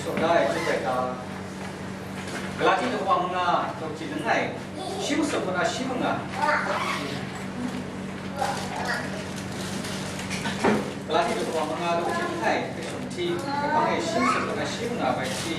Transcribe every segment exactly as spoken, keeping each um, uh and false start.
Shawng da ai hku rai ta? Galati daw wa manga, daw hti langai, shi masum kaw na shi manga. Galati daw wa manga, daw hti langai, hpe shawng hti, hpe hpang e shi masum kaw na shi manga bai hti.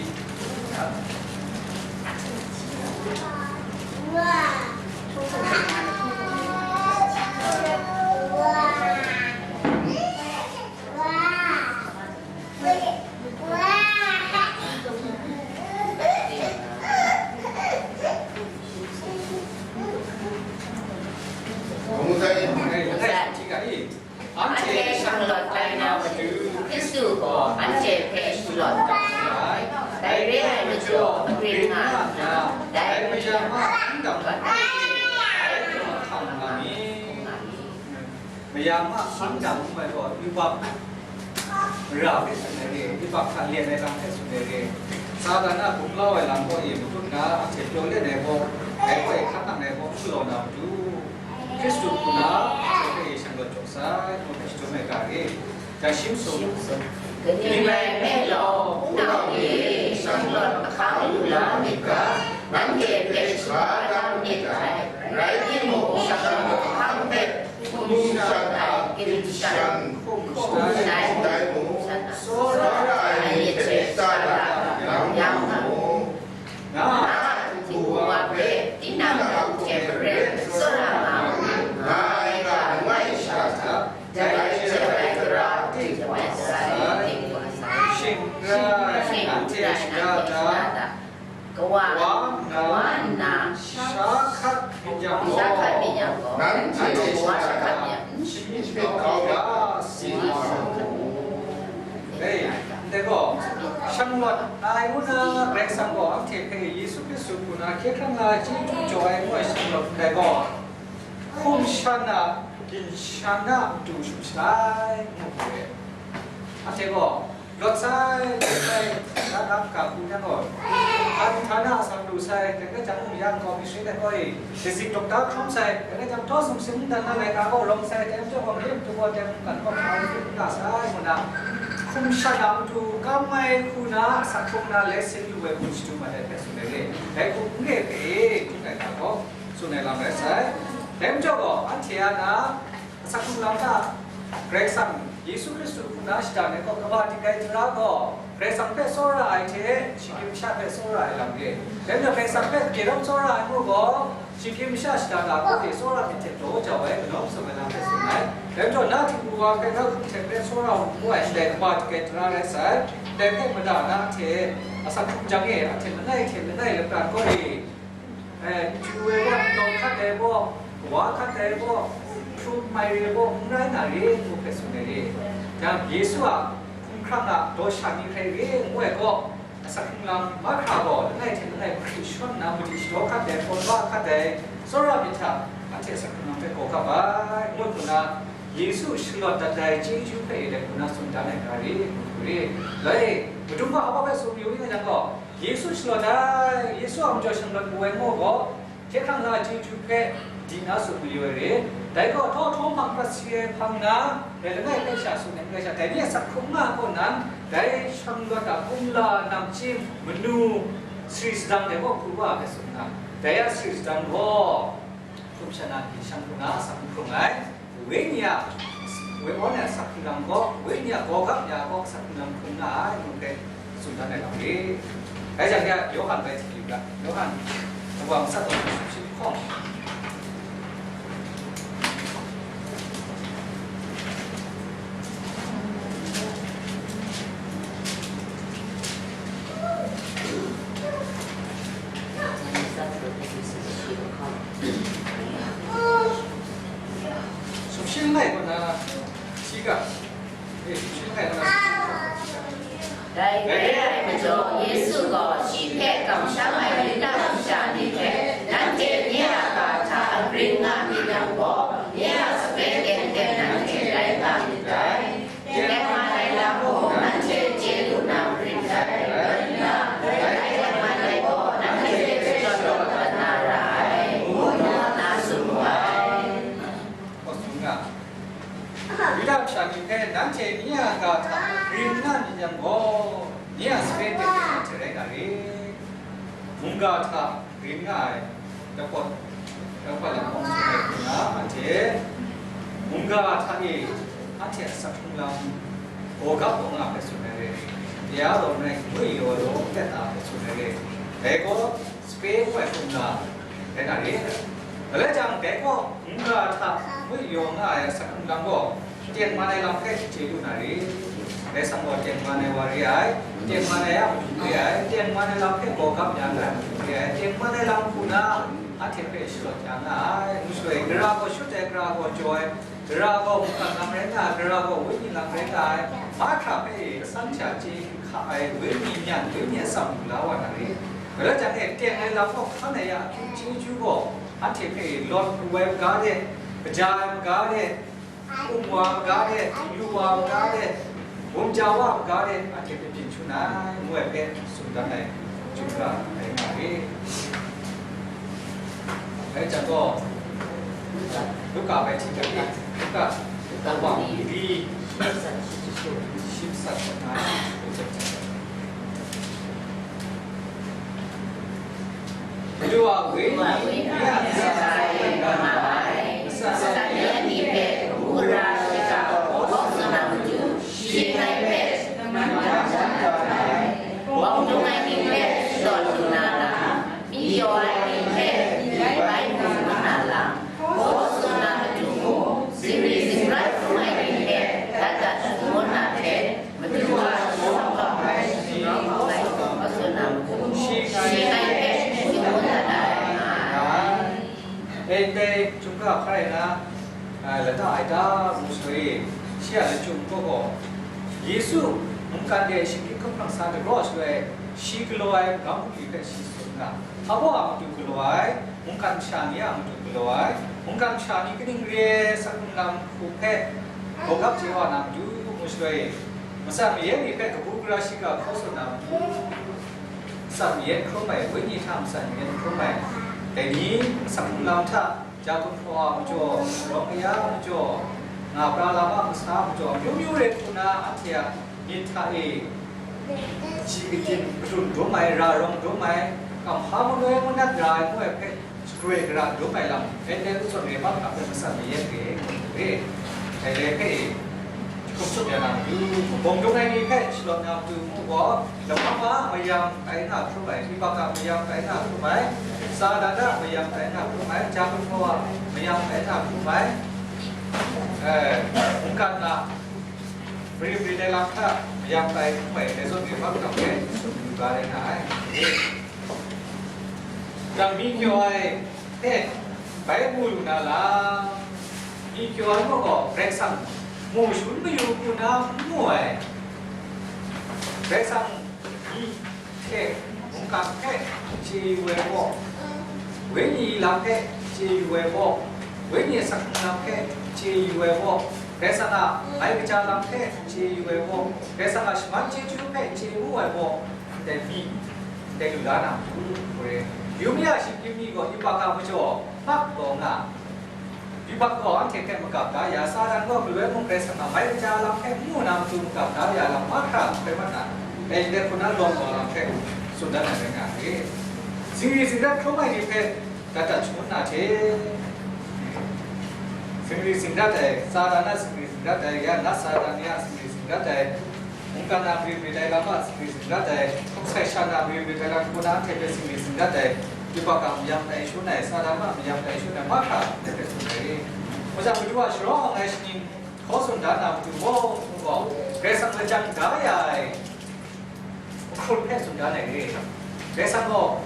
Anhte shanglawt ai na matu, Hkristu gaw anhte hpe shanglawt ai. Dai re ai majaw, agring nga nna, dai mayam a hkungdam hkungga mi. Mayam a hkungdam hkungga gaw, yubak ra hpe tsun ai re, yubak hta lyen ai lam hpe tsun ai re. Satan a gumlau ai lam gaw e matut nna, anhte pyaw let ai gaw, dai gaw e hkan nang ai gaw, n galaw na matu, Hkristu hku na, anhte hpe e shanglawt jaw sai, ngu hpe shadum ai ga re. Jang shi masum. Kaning rai nme law, hpunau ni e shanglawt ahkang lu la myit ga, nanhte hpe shaga tam myit dai. Rai timung, shanglawt ahkang hpe hkum shan ai, gin shan, hkum shan ai, dai mung, tsawra ai ni hte tsara yang mung, na a htingbu wa hpe tinang a hku hte maren tsawra nga u, nga ai ga langai sha hta, dai jep ai tara hte jep ai tara ni ting wa sai. Shing n rai, nanhte shada da. Kawa, kawa nna, sha hkat myit yang gaw, sha hkat myit yang gaw, nanhte kawa sha hkat myit yang, shi myit hpe kau ga si nga mu. Dai, ndai gaw, shanglawt ai ngu na, Karai Kasang gaw anhte hpe Yesu Hkristu hku na hkye hkrang na chyeju jaw ai ngu ai shanglawt ndai gaw, hkum shan a, gin shan a matu shu sha ai, ngu hku re. Anhte gaw, lawt sai, lawt sai, na na hka hku yang gaw, hkan htana asak lu sai, dai rai jang, mung yang gaw, myit dai gaw e, dazik dawkta hkrum sai, dai rai jang, daw sumsing dan na laika gaw rawng sai, dai majaw gaw, mare matu gaw, dai mungkan gaw, hpa n nga sai, ngu na, hkum shan a matu kam ai hku na, asak hkrung na, lesson lu ai hku shadu mat ai hpe tsun ai re. Dai hku n re hpe e, hkrum ai hta gaw, tsun ai lam rai sai. Dai majaw gaw, anhte a na, asak hkrung lam hta, Karai Kasang, Yesu Hkristu hku na shada ai gaw, kaba dik ai tara gaw, Karai Kasang hpe tsawra ai hte, shinggyim masha hpe tsawra ai lam re. Dai majaw Karai Kasang hpe gye rawng tsawra ai ngu gaw, shinggyim masha shada na hku hte tsawra myit hte daw jau ai, kanawn mazum ai lam hpe tsun ai. Dai majaw na htingbu wa hpe na hku hte hpe tsawra u ngu ai, ndai kaba dik ai tara rai sai. Ndai hpe mada na hte, asak hkrung jang e, anhte langai hte langai lapran gaw e, Eh, chyu ai gaw, ntawn hkat ai gaw, wa hkat ai gaw, hpru mai re gaw, n rai na re, ngu hpe tsun ai re. Yang Yesu a hkumhkrang a daw sha mi hkrai re, ngu ai gaw, asak hkrung lam mahkra gaw, langai hte langai hkri shawn nna, madi shadaw hkat ai, hpawn ba hkat ai, tsawra myit hta, anhte asak hkrung lam hpe gaw kap ai, ngu hku na, Yesu shalawt dat ai chyeju hpe e let ngu na tsun dan ai ga re, ngu hku re. Lai, Madu ga hpa hpe tsun mayu ring ai jang gaw, Yesu shalawt ai, Yesu a majaw shanglawt wu ai ngu gaw, hkye hkrang na chyeju hpe di na tsun mayu ai re. Dai gaw, htawhtaw hpang hkrat si ai hpang na, dai langai hpe sha tsun ai n rai sha, dai ni a asak hkrung nga ai kaw nan, dai shanglawt a kumla, namchying, manu, sari sadang dai gaw hkru wa ai hpe tsun nga, dai a sari sadang gaw, hkum shan a gin shan hku na asak n hkrung ai. Wenyi a, Wenyi a asak hkrung lam gaw, Wenyi a gawgap ya gaw asak hkrung lam hkrung nga ai, ngu hpe tsun dan ai lam re. Dai jang ya, Yawhan bai hti yu ga, Yawhan, kawa masat taw, sumshi hkawng. Sumshi langai kaw na shi ga, eh, sumshi langai kaw na shi ga. Dai re ai majaw, Yesu gaw shi hpe kamsham ai Yuda masha ni hte, nanhte nye a ga hta agring nga myit yang gaw, nye a sape teng teng nanhte rai nga myit dai. Teng man ai lam mung nanhte chye lu na marin dai, rai nna, dai teng man ai gaw nanhte hpe shadaw dat na ra ai, ngu nna tsun mu ai. Hkaw tsun nga, Yuda masha ni hpe nanhte nye a ga hta agring nga myit yang gaw, nye a sape Mungga hta rin nga ai, dapat, dapat lam hkawng tsun ai hku na, anhte mungga hta e anhte a asak hkrung lam gaw gap taw nga ai hpe tsun ai re, ya gaw n rai, mui yaw law let a hpe tsun ai re, dai gaw sape ngu ai hkrum na, rai na re. Dai rai jang, dai gaw mungga hta mui yaw nga ai asak hkrung lam gaw, tengman ai lam hpe chye lu na re. Karai Kasang gaw tengman ai wa re ai, tengman ai a matu re ai, tengman ai lam hpe gaw gap ya nga ai matu re ai, tengman ai lam hku na anhte hpe shalawt ya nga ai. Ngu shaloi, gara gaw shut ai, gara gaw jaw ai, gara gaw mungkan lam rai nga ai, gara gaw wenyi lam rai nga ai, mahkra hpe asan hta chye hka ai wenyi myan, wenyi atsam lu la wa na re. Dai rai jang e, teng ai lam gaw hkan ai a akyu chyeju gaw anhte hpe lawt pru ai maga de, kaja ai maga de, hkum wa maga de, yu wa maga de, gumja wa maga de, anhte hpe byin shangun ai, ngu ai hpe tsun dan ai, chyum ga ai nga re. Dai jang gaw, Luka bai hti dat ai, Luka, Luka wa, di, shim sat sat na, Madu a wenyi ni a ni hpe kabu gara shika hkaw tsun na matu, shi ngai hpe wang dung ai ni hpe shadawn lu na lam, myi yaw ai ni hpe myi bai mu na lam, hkaw tsun na matu mung, zingri zingrat hkrum ai ni hpe dat dat shangun na hte, Madu a shawng hkawng ai, shawng hkawng ai, hkawng tsun na matu, shi ngai hpe shangun dat ai. Ei, dai chyum ga hpa rai na, a, lata ai ta, ngu shaloi, shi a lachyum gaw gaw, Yesu mungkan de shinggyim hkrum hkrang sa dagraw shaloi, shi galaw ai magam bungli hpe shi tsun nga, hpa baw a matu galaw ai, mungkan masha ni a matu galaw ai, mungkan masha ni kaning re ai asak hkrung lam hku hpe gawgap chye wa na matu, ngu shaloi, matsan mayan ni hpe kabu gara shiga hkaw tsun na matu, matsan mayan hkrum ai, wenyi hta matsan mayan hkrum ai, dai ni asak hkrung lam hta, ja gumhpraw a majaw, rawng kaya a majaw, nga pra lam a masa a majaw, amyu myu rai hku na anhte a myit hta e, ji kadin gadun dum ai, ra rawng dum ai, kamhpa manoi manat ra ai ngu ai hpe, shagroi gara dum ai lam, pen pen zawn re, mahkra hpe matsan mayan re, ngu re. Dai re hpe, jahkum tsup ya na matu, bawng dung ai ni hpe shalawt na matu ngu gaw, Lahkawng a mayam tai na hkrum ai, Yubak a mayam tai na hkrum ai, Satan a mayam tai na hkrum ai, Jahku hkaw a mayam tai na hkrum ai, eh, mungkan a, mari mari dai lam hta mayam tai hkrum ai, dai zawn re, mahkra hpe tsun lu ga rai nga ai. Nang myi kyaw ai hte bai mu lu na lam? Myi kyaw ai gaw Karai Kasang mu shangun mayu hku na n mu ai. Karai Kasang myi hte mungkan hpe chye yu ai gaw, wenyi lam hpe chye yu ai gaw, wenyi asak hkrung lam hpe chye yu ai gaw, Karai Kasang a mai kaja lam hpe chye yu ai gaw, Karai Kasang a shaman chyeju hpe chye wu ai gaw, ndai myi, ndai lu la na matu, ngu re. Yu mi a shinggyim ni gaw yubak a majaw hkap taw nga, yubak gaw anhte hpe magap da ya, Satan gaw galoi mung Karai Kasang a mai kaja lam hpe n mu na matu magap da ya lam mahkra hkoi mat na, dai ndai hku na lawt wa lam hpe tsun dan ai rai nga re. Zingri zingrat hkrum ai ni hpe, dat dat shangun na hte, zingri zingrat ai, Satan a zingri zingrat ai, ya na Satan ni a zingri zingrat ai, mungkan na mari mari dai lam a zingri zingrat ai, hkuk sai sha na mari mari dai lam hku na anhte hpe zingri zingrat ai, yubak a mayam tai shangun ai, Satan a mayam tai shangun ai, mahkra anhte hpe tsun ai. Hpa jan Madu a sharawng ai shaning hkaw tsun da na matu gaw, gaw, Karai Kasang lajang da ya ai, hkrum hpe tsun dan ai re. Karai Kasang gaw,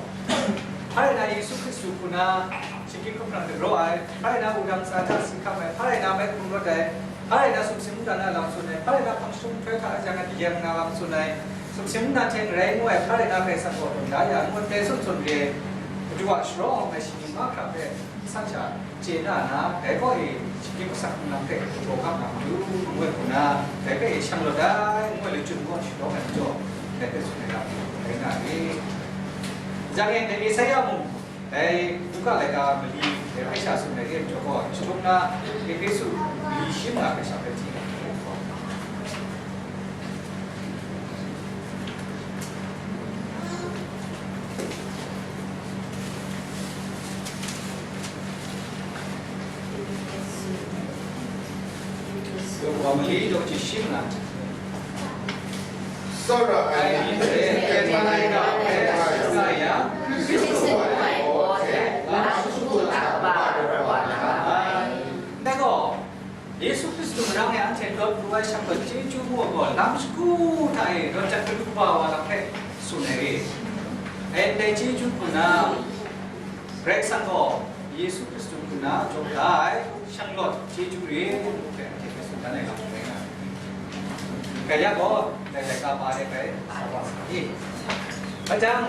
hpa rai na Yesu Hkristu hku na shinggyim hkrum hkrang dagraw ai, hpa rai na wudang tsa hta si hkam ai, hpa rai na mai hkum rawt ai, hpa rai na sumsing mungdan na lam tsun ai, hpa rai na hpang jahtum nhtoi hta ajang ai kayeng na lam tsun ai, sumsing mungdan hte n rai ngu ai, hpa rai na Karai Kasang gaw tawn da ya, ngut dai tsun tsun re, Madu a sharawng ai shaning mahkra hpe, Sanhte a chye na na, dai gaw e, shinggyim asak hkrung lam hpe jaw kap na matu, ngu ai hku na, dai hpe e shang lawt ai, ngu ai lachyum gaw shadawn ai majaw, dai hpe tsun ai lam rai nga ai. Jang e, dai Esaia mung, dai Luka laika mali, dai hpe sha tsun ai re ai majaw gaw, chyahtum na, Ehpesu mali shi manga hpe sha hpe hti nga ai. Daw jahpawt shing nga, tsawra ai ni hte kyen bang ai ga hpe sa yang, Hkristu ai baw hte lam shagu hta ba rawt wa na ai. Ndai gaw, Yesu Hkristu marang e anhte lawt pru ai shang gaw chyeju mu ai gaw, lam shagu hta e rawt jat kadu kaba wa lam hpe tsun ai re. Ndai chyeju hku na, Karai Kasang gaw Yesu Hkristu hku na jaw da ai, shang lawt chyeju re, ngu hpe anhte hpe tsun dan ai lam rai nga ai. Dai yang gaw, dai laika pa de bai sa wa sa i. Bai jang,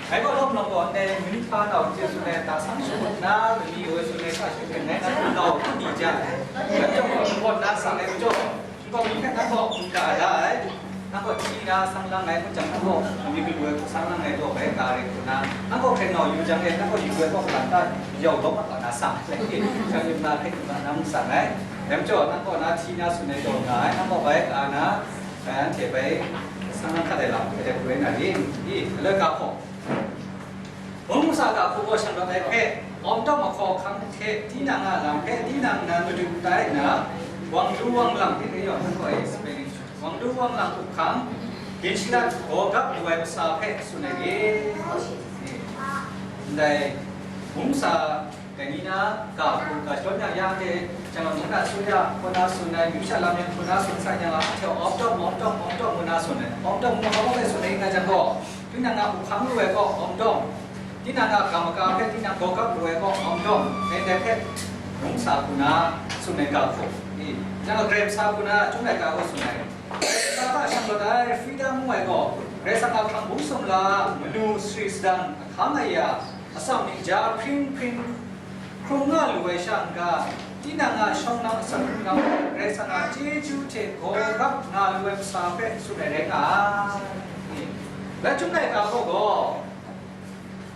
dai gaw lawm lawm gaw, ndai mani hpa nau hte tsun ai, ta sang shangut na, lami woi tsun ai, sha shangut ai, ngai na nau hku ni ja ai. Bai jang gaw, nang gaw na sang ai, bai jang gaw, Nkau mi hpe nang gaw hkungga da ai, nang gaw hti na sang lang ai, ngu jang nang gaw myit galu ai hku sang lang ai, daw bai ga rai hku na, nang gaw hkren nau yu jang e, nang gaw yu ai gaw kalang ta yau lawm a na sang ai, shang yu na hpe yu na nang sang ai, dai majaw nang gaw na hti na tsun ai daw nga ai, nang gaw bai ga na, bai anhte bai sang lang hkat ai lam hpe dai hku rai na ri, i, galoi ga hkawng. Mungsa ga hku gaw shang rawt ai hpe, awm tawng ahkaw hkang hte tinang a lam hpe tinang nan madu tai nna, wang lu wang lang hte reyawng hkan gaw e, Spanish, wang lu wang lang up hkang, byin shalat gaw gap lu ai masa hpe tsun ai re. Ndai mungsa dai ni na ga hku ga shadawn yang, ya hte, Jaman mung na Surya kaw na tsun ai, Grisha lam yan kaw na tsun sai yang, a hte awm tawng, awm tawng, awm tawng ngu na tsun ai, awm tawng ngu hkawng hpe tsun ai nga jang gaw, Tinang a hku hkang lu ai gaw awm dawng, tinang a ga maga hpe tinang gaw gap lu ai gaw awm dawng, dai dai hpe mungsa hku na tsun ai ga hku, i, nang a Karai Kasang hku na Chyum Laika gaw tsun ai. Karai Kasang hta shang rawt ai, freedom ngu ai gaw, Karai Kasang a hpang bung sumla, manu sari sadang, ahkang aya, atsam ning ja hpring hpring, hkrum nga lu ai sha n-ga, tinang a shawng lam asak hkrung lam hpe Karai Kasang a chyeju hte gaw gap nga lu ai masa hpe tsun ai rai nga ai. Bai Chyum Laika gaw gaw,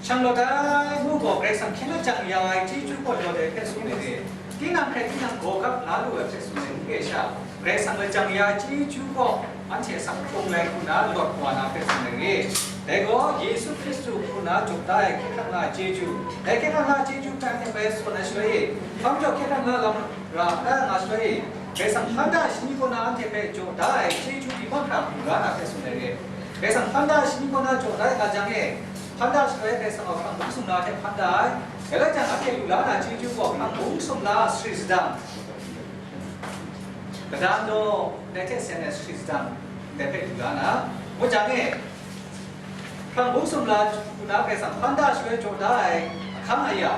shang lawt ai ngu gaw Karai Kasang hkyen lajang ya ai chyeju gaw lawt ai hpe tsun ai re. Tinang hpe tinang gaw gap nga lu ai hpe tsun ai n re sha, Karai Kasang lajang ya ai chyeju gaw anhte asak hkrung lai hku na lawt wa na hpe tsun ai re. Dai gaw Yesu Hkristu hku na jaw da ai hkye hkrang na chyeju. Dai hkye hkrang na chyeju hpe anhte bai tsun ai shaloi e, hpa majaw hkye hkrang na lam ra da nga shaloi e, Karai Kasang hpan da ai shani kaw na anhte hpe jaw da ai chyeju di mahkra lu la na hpe tsun ai re. Karai Kasang hpan da ai shani kaw na jaw da ai nga jang e, hpan da shaloi Karai Kasang a hpang bung sumla hte hpan da ai, dai rai jang anhte lu la na chyeju gaw hpang bung sumla sari sadang, Kadan daw ndai hte seng ai sari sadang ndai hpe lu la na, ngu jang e, hpang bung sumla hku na Karai Kasang hpan da shaloi jaw da ai ahkang aya,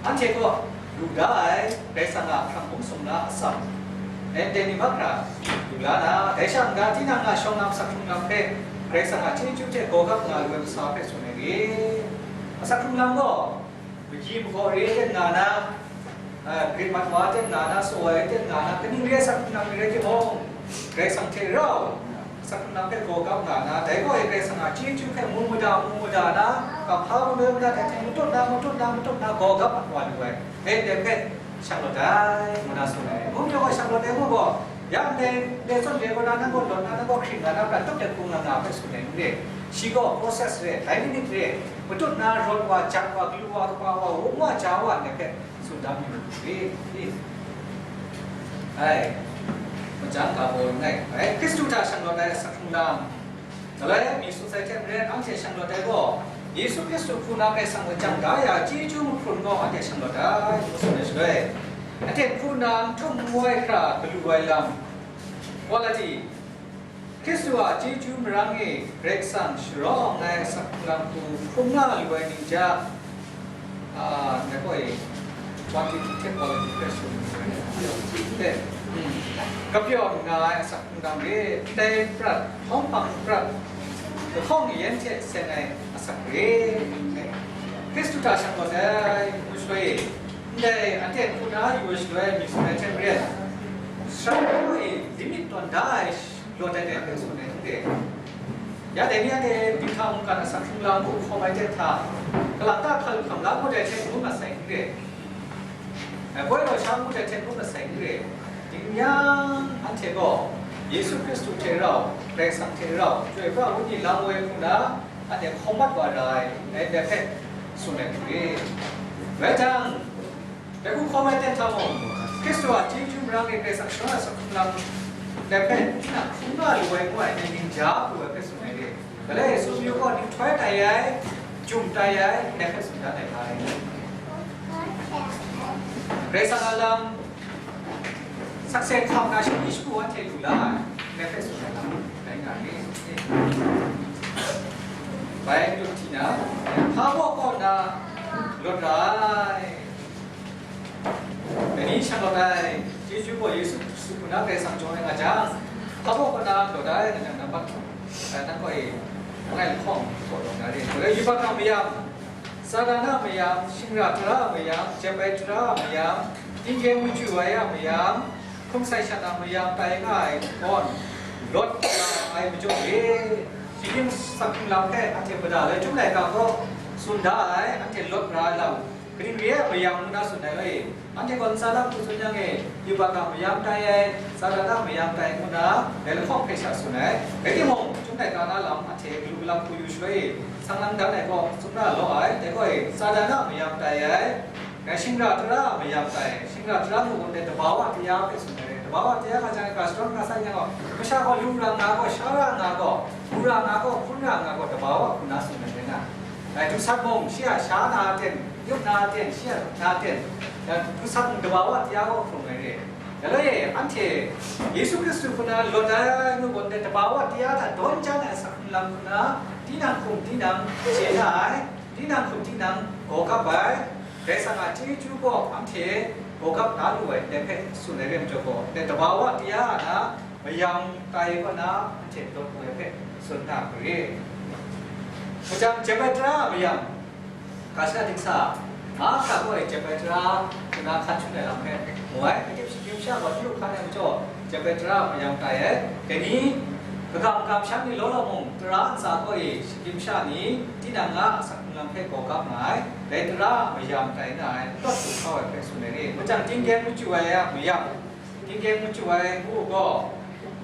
anhte gaw lu da ai Karai Kasang a hpang bung sumla atsam, ndai ni mahkra lu la na, dai sha n-ga tinang a shawng lam asak hkrung lam hpe Karai Kasang a chyeju hte gaw gap nga lu ai masa hpe tsun ai re. Asak hkrung lam gaw, Magyi magaw re ai ten nga na, a, grit mat wa ai ten nga na, saw ai ten nga na, kaning re ai asak hkrung lam ni rai timung, Karai Kasang hte rau, asak hkrung lam hpe gaw gap nga na, dai gaw e Karai Kasang a chyeju hpe mu mada, mu mada na, kamhpa maloi mada hte hte matut na, matut na, matut na, gaw gap mat wa lu ai, dai ndai hpe shang lawt ai, ngu na tsun ai. Ngu majaw gaw shang lawt ai ngu gaw, Ya ndai, ndai zawn re kaw na, nang gaw lawt na, nang gaw hkring nga na, prat tup let hku nga nga hpe tsun ai n re. Shi gaw process re, dynamic re, matut na, rawt wa, jat wa, galu wa, kaba wa, wum wa, ja wa, ndai hpe tsun da mayu re. Ai, machyang ga baw n rai. Ai, Hkristu hta shang lawt ai asak hkrung lam, Galoi mi tsun sai hte maren, anhte shang lawt ai gaw, Yesu Hkristu hku na Karai Kasang lajang da ya chyeju mahkrun gaw anhte shang lawt ai, ngu tsun ai shaloi, anhte hku na n htum n woi hkra galu ai lam, quality, Hkristu a chyeju marang e Karai Kasang sharawng ai asak hkrung lam hku hkrum nga lu ai ning hta, Ah, ndai gaw e, quantity hte quality hpe tsun ai. Kapyawn nga ai asak hkrung lam re, ndai prat, hkawng hpang prat, lahkawng yen hte seng ai asak re, Hkristu hta shang lawt ai, ngu shaloi, ndai anhte hku na yu ai shaloi, mi tsun ai hte maren, sara e limit tawn da ai, Lawt ai dai hpe tsun ai n re. Ya dai ni anhte Bikta mungkan asak hkrung lam hku hkawm ai ten hta, kalang ta hkalu hkam la ngut ai hte ngu mat sai n re. Ai, poi law sha ngut ai hte ngu mat sai n re. Ding yang, anhte gaw Yesu Hkristu hte rau, Karai Kasang hte rau, Chyoi Pra Wenyi lang woi hku na, anhte hkawm mat wa ra ai, dai hpe tsun ai n re. Rai jang, Dai hku hkawm ai ten hta mung, Hkristu a chyeju marang e Karai Kasang shawng a hkum lam dai hpe, tinang hkrum nga lu ai ngu ai ni ning ja pru ai hpe tsun ai re. Galai Yesu myu gaw ninghtoi tai ai, jum tai ai, dai hpe tsun dan ai hpa rai. Karai Kasang a lam sakse hkam na shani shagu anhte lu la ai, dai hpe tsun ai lam rai nga re. Bai lu tina, hpa baw kaw na lawt ra ai. Dai ni shanglawt ai chyeju gaw Yesu Hkristu hku na Karai Kasang jaw ai nga jang, hpa baw kaw na lawt ai, nang nambat, eh, nang gaw e, ngai lahkawng kaw lawt na re. Galai yubak a mayam, Satan a mayam, shingra tara a mayam, jep ai tara a mayam, tinggyeng machyu ai a mayam, hkum sai shan a mayam tai nga ai gaw, lawt ai majaw e, shinggyim sak hkum lam hpe anhte mada lai, Chyum laika gaw tsun da ai, anhte lawt ra ai lam, kaning re ai mayam ngu na tsun ai rai. Anhte gaw ntsa lam hku tsun yang e, yubak a mayam tai ai, Satan a mayam tai ngu na, dai lahkawng hpe sha tsun ai. Rai timung, Chyum laika na lam anhte galu galak hku yu shaloi, sang lang dan ai gaw tsun na law ai, dai gaw e, Satan a mayam tai ai, dai shingra tara a mayam tai, shingra tara mung gaw dai tabawa tara hpe tsun ai, tabawa tara nga jang, ga shadawn ga sai yang gaw, masha gaw lu ra nga gaw, sha ra nga gaw, lu ra nga gaw, hpun ra nga gaw, tabawa hku na tsun ai rai na. Dai dusat mung, shi a sha na aten, yup na aten, shi a na aten, dai dusat mung tabawa tara gaw hkrung ai re. Galoi e, anhte Yesu Hkristu hku na lawt ai ngu gaw, dai tabawa tara hta dawn jan ai asak hkrung lam hku na, tinang hkum tinang chye na ai, tinang hkum tinang gaw kap ai, Karai Kasang a chyeju gaw anhte gaw kap na lu ai, dai hpe tsun ai re majaw gaw, dai tabawa tara na mayam tai kaw na anhte lawt lu ai hpe tsun na hku re. Hkajang jep ai tara a mayam, ga shada dingsa, mahkra gaw e jep ai tara, hku na hkan shangun ai lam hpe mu ai, akip shinggyim sha gaw n lu hkan ai majaw, jep ai tara a mayam tai ai. Dai ni, kagam kamsham ni law law mung, tara ntsa gaw e shinggyim sha ni, tinang a asak hkrung lam hpe gaw kap nga ai, dai tara a mayam tai na ai, n lawt lu hkau ai hpe tsun ai re. Hkajang tinggyeng machyu ai a mayam, tinggyeng machyu ai ngu gaw,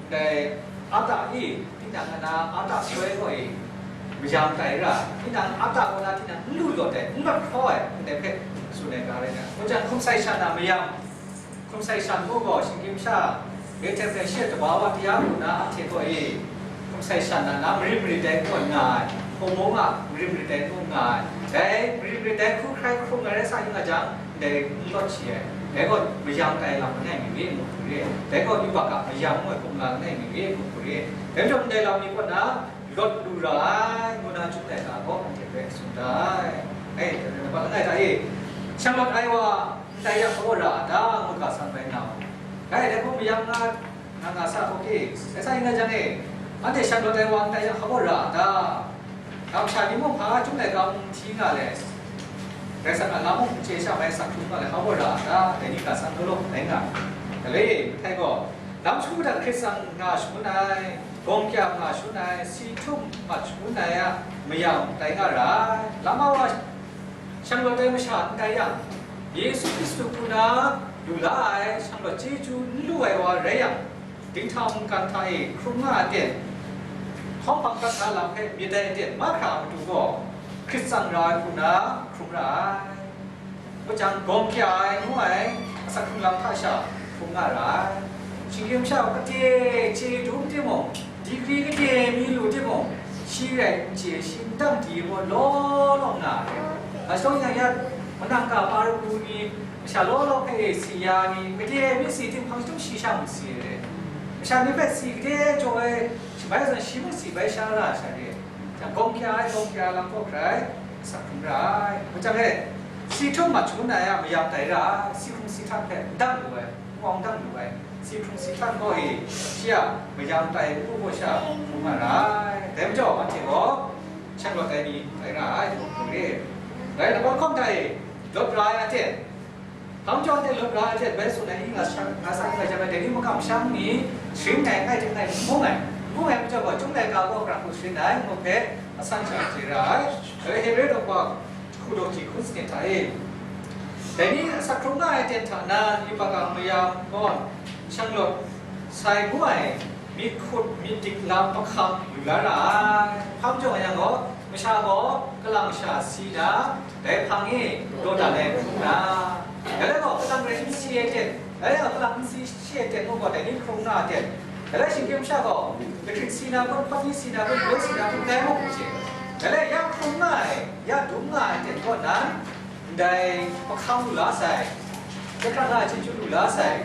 ndai ata e, tinang a na ata soi gaw e, mayam tai ra, tinang ata kaw na tinang n lu lawt ai, n lawt hkraw ai, ndai hpe tsun ai ga rai na. Hkajang hkum sai shan a mayam, hkum sai shan ngu gaw, shinggyim sha, Bethel hpe shi a tabawa tara hku na anhte gaw e, hkum sai shan na, na marit marit dai ngu nga ai, hpung mung a marit marit dai ngu nga ai, dai marit marit dai hku hkrai hkrung ai rai sa yu nga jang, ndai n lawt shi ai, dai gaw mayam tai lam langai mi re ngu hku re, dai gaw yubak a mayam ngu ai hkum la langai mi re ngu hku re, dai majaw ndai lam ni kaw na lawt lu ra ai, ngu na Chyum laika gaw anhte hpe tsun da ai. Ai, nambat langai hta e, shanglawt ai wa n tai yang hpa gaw ra a ta, ngu ga san bai nau. Rai, dai hpung mayam nga, nga nga sa hkawhte, sai sa yin ai jang e, anhte shanglawt ai wa n tai yang hpa gaw ra a ta? Kamsham ni mung hpa Chyum laika mung hti nga le, Karai Kasang a lam mung n chye sha mai asak hkrung nga le, hpa gaw ra a ta? Dai ni ga san law law rai nga. Galoi, Mathai gaw, lam shagu hta hkrit tsang nga shangun ai, gawng kya nga shangun ai, si htum mat shangun ai a mayam tai nga ra ai. Lam a wa shanglawt ai masha n tai yang, Yesu Hkristu hku na lu la ai shanglawt chyeju n lu ai wa rai yang, dinghta mungkan hta e hkrum nga ai ten, htawng hpang gat na lam hpe myit ai ten, mahkra a matu gaw hkrit tsang ra ai hku na hkrum ra ai. Hkajang gawng kya ai ngu ai asak hkrung lam hta sha hkrum nga ra ai. Shinggyim sha gade chye dum timung, digri gade mi lu timung, shi rai n chye, shi n dang di gaw law law nga ai. Ashawng yang ya, manang ka pa ru ni, masha law law hpe si ya ni, gade mi si tinghpang chyum shi sha mung si ai. Masha ni hpe si gade jaw ai, shabai zawn shi mung si bai sha ra sha re. Jang gawng kya ai, gawng kya lam kaw hkrai, asak hkrum ra ai. Hkajang e, si htum mat shangun ai a mayam tai ra ai, si hkrung si htan hpe n dang lu ai, n awng dang lu ai, si hkrung si htan gaw e, shi a mayam tai ngu gaw sha hkrum nga ra ai. Dai majaw, anhte gaw, shanglawt ai ni tai ra ai, ngu hkrum re. Rai, labang hkawm hta e, lawt ra ai aten, hpang jaw hte lawt ra ai hte bai tsun ai, nga sa, nga sa nga jang ai, dai ni makam shang ni sharin ai, ngai hte ngai n bung ai, n bung ai majaw gaw, Chyum laika gaw hkra hku sharin ai, ngu hpe asan sha chye ra ai. Dai Hebre daw hpa hku daw hti hkun sanit hta e, dai ni asak hkrung nga ai ten hta na, yubak a mayam gaw, shanglawt sai ngu ai, myit hkut myit dik lam mahkam lu la ra ai. Hpang jaw yang gaw, masha gaw kalang sha si na, dai hpang e dawdan ai hkrum na, dai gaw kalang rai n si ai ten, Dai a hpalang nsi shi ai ten mung gaw, dai ni hkrung nga ai ten. Dai lai shinggyim sha gaw, kahkrit si na kun, hpawt ni si na kun, poi si na kun, dai mung n chye. Dai lai ya hkrung nga ai, ya dum nga ai ten kaw nan, ndai pahkang lu la sai, hkye hkrang nga ai chyeju lu la sai,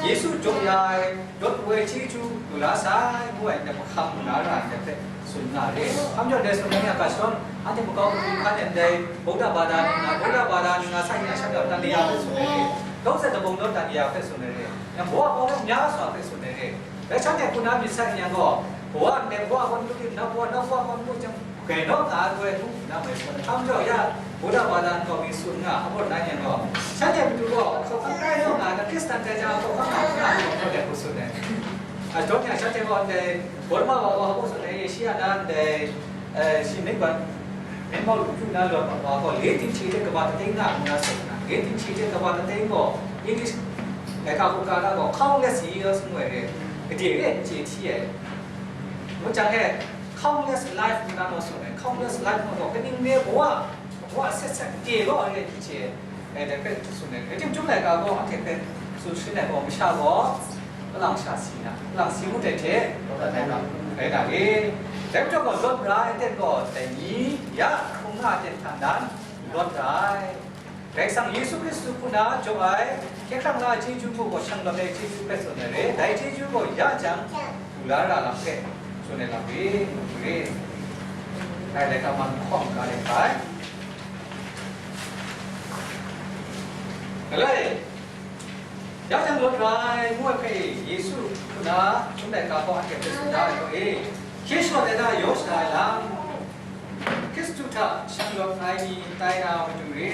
Yesu jaw ya ai, dawt woi chyeju lu la sai, ngu ai ndai pahkang lu la ra ai ndai hpe tsun nga re. Hkam jaw ndai tsun ai ni a ga shadawn, anhte makau hkungga hkan e ndai Buddha bada ni nga, Buddha bada ni nga sa ni a sha gaw Tandeya hpe tsun ai re. Dawng tsat labung naw Tandeya hpe tsun ai re. Yang bawa baw mya sa hpe tsun ai re. Bai shanhte hku na myit sai yang gaw, bawa ndai bawa gaw n lu tim, nau bawa, nau bawa gaw n lu tim, gai naw nga ai gaw, ngu na mai tsun ai. Hkam jaw ya, Buddha bada nkau mi tsun nga, a baw na yang gaw, shanhte matu gaw, hkau hkang tai naw nga, na Hkristan tai jang, hkau hkang nga, nga, nga, nga, nga, tsun ai. A, dawn yang shanhte gaw ndai, Burma wa gaw hkau tsun ai, Asia na ndai, eh, shi ning ban, Myanmar lu hpru na lawt wa gaw, le ting hti hte kaba tateng nga ngu na tsun na, le ting hti hte kaba tateng gaw, English laika hkungga na gaw, countless years ngu ai re, gade re n chye hti ai. Ngu jang e, countless life ngu na gaw tsun ai, countless life ngu gaw, kaning re bawa, bawa set set gade law ai re n chye. Dai hpe tsun ai. Rai timung, laika gaw anhte hpe tsun sharin ai gaw, masha gaw, kalang sha si na, kalang si ngut ai hte, rai na re. Dai majaw gaw, lawt ra ai ten gaw, dai ni ya hkrung nga ai ten hta nan, lawt ra ai. Karai Kasang Yesu Hkristu hku na jaw ai, hkye hkrang la ai chyeju mung gaw, shang lawt ai chyeju hpe tsun ai re. Dai chyeju gaw ya jang, lu la ra lam hpe, tsun ai lam re, re. Dai laika man hkawng ga le ai. Galai, ya jang lawt ra ai ngu ai hpe Yesu hku na chyum laika gaw anhte hpe tsun da ai gaw e, hkye shawt ai na yaw shada ai lam, Hkristu hta shang lawt ai ni tai na matu re,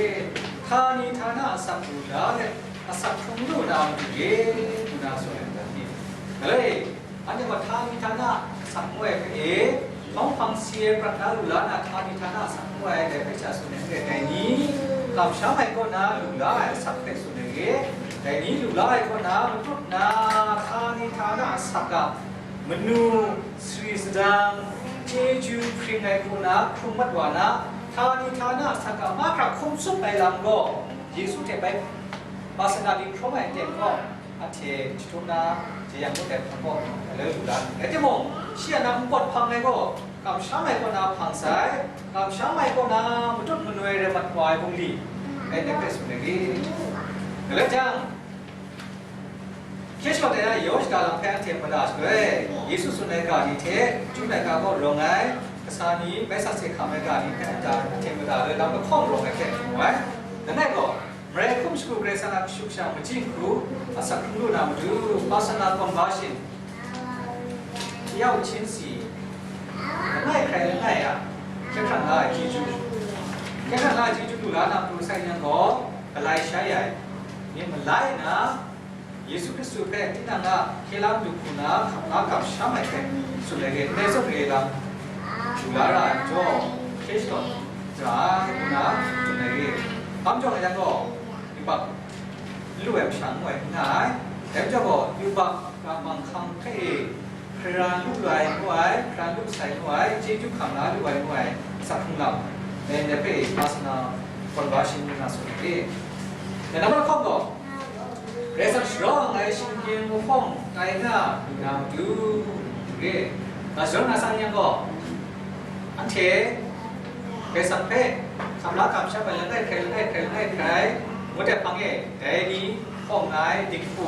htani htana asak lu la let, asak hkrung lu na matu re, ngu na tsun ai lam ni. Galai, Anhte gaw htani htana asak ngu ai hpe e, htawng hpang si ai prat na lu la na, htani htana asak ngu ai dai hpe sha tsun ai n rai, dai ni kamsham ai kaw na lu la ai asak hpe tsun ai re, dai ni lu la ai kaw na matut na, htani htana asak a manu, sari sadang, chyeju hpring ai hku na hkrung mat wa na, htani htana asak a mahkra hkum tsup ai lam gaw, Yesu hte bai, Pasana li hkrum ai ten gaw, anhte jahtum na jeyang ngut ai hpang gaw, aloi lu la ai. Rai timung, shi a na npawt hpang ai gaw, kamsham ai kaw na hpang sai, kamsham ai kaw na matut manoi rai mat wa ai bungli, dai hpe tsun ai re. Galai jang, hkye shawt ai na yaw shada lam hpe anhte mada shaloi, Yesu tsun ai ga ni hte, chyum laika gaw rawng ai, kasa ni bai sakse hkam ai ga ni hpe anhte mada loi lam lahkawng rawng ai hpe mu ai. Langai gaw, Marai hkum shagu Karai Kasang a kashu kasha majing hku asak hkrung lu na matu, personal conversion, yau hchin si, langai hkrai langai a, hkye hkrang la ai chyeju, hkye hkrang la ai chyeju lu la na matu sai yang gaw, galai shai ai, myit malai na, Yesu Hkristu hpe tinang a hkye la matu hku na hkap la kamsham ai hpe tsun ai re, ndai zawn re lam, lu la ra ai majaw, hkye shadawn ra ai ngu na tsun ai re. Hkam jawng ai yang gaw, yubak n lu ai masha ngu ai n nga ai. Dai majaw gaw, yubak a manghkang hpe e hkra lu ai ngu ai, hkra lu sai ngu ai, chyeju hkam la lu ai ngu ai, asak hkrung lam, dai ndai hpe e personal conversion ngu na tsun ai re. Dai na mahkawng gaw, Karai Kasang sharawng ai shinggyim lahkawng tai na lu na matu, re. Nga shadawn nga sang yang gaw, anhte Karai Kasang hpe hkam la hkam sham ai langai hkrai, langai hkrai, langai hkrai, ngut ai hpang e, dai ni hpawng nga ai dinghku,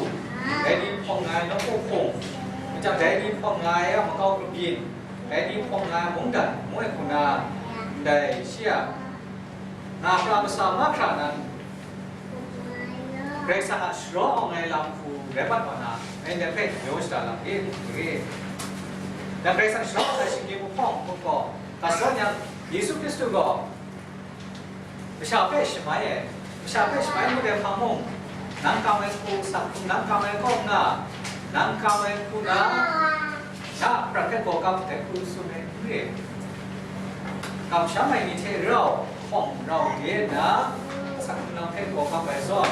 dai ni hpawng nga ai nawku hpung, majaw dai ni hpawng nga ai a makau grup yin, dai ni hpawng nga ai mungdan, ngu ai hku na, ndai shi a nga pra masa mahkra nan, Karai Kasang a sharawng ai lam hku rai mat wa na, ngai ndai hpe yaw shada lam e, e. Nang Karai Kasang sharawng ai shinggyim lahkawng hku gaw, ga shadawn yang, Yesu Hkristu gaw masha hpe shamai ai, masha hpe shamai ngut ai hpang mung, nang kam ai hku asak hku, nang kam ai kaw nga, nang kam ai hku na, na prat hpe gaw kap ai hku tsun ai n re. Kamsham ai ni hte rau hkawng rau de nna, asak hkrung lam hpe gaw kap ai zawn,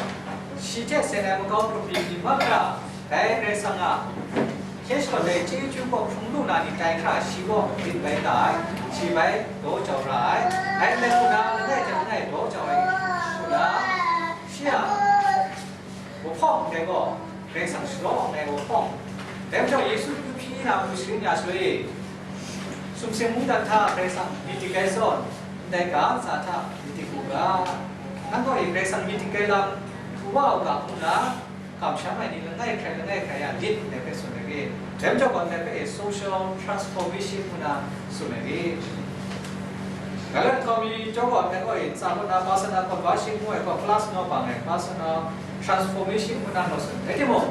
shi hte seng ai makau grup yin ni mahkra, dai Karai Kasang a hkye shadawn ai chyeju gaw hkrung lu na ni tai hkra, shi gaw rit bai nga ai, shi bai daw jau ra ai, dai nme hku na langai hte langai daw jau ai hku na, shi a hkawng dai gaw, Karai Kasang sharawng ai gaw hkawng. Dai majaw Yesu hpyi na mu sharin ya shaloi, sumsing mungdan hta Karai Kasang myit dik ai zawn, ndai ga ntsa hta myit dik u ga. Nang gaw Karai Kasang myit dik ai lam hpu wa u ga, ngu nna, kamsham ai ni langai hkrai langai hkrai a lit ndai hpe tsun ai re. Dai majaw gaw ndai hpe e social transformation ngu na tsun ai re. Galen hkawm mi chyawm gaw ndai gaw e ntsa kaw na personal conversion ngu ai gaw, class naw bang ai personal transformation ngu na gaw tsun ai. Rai timung,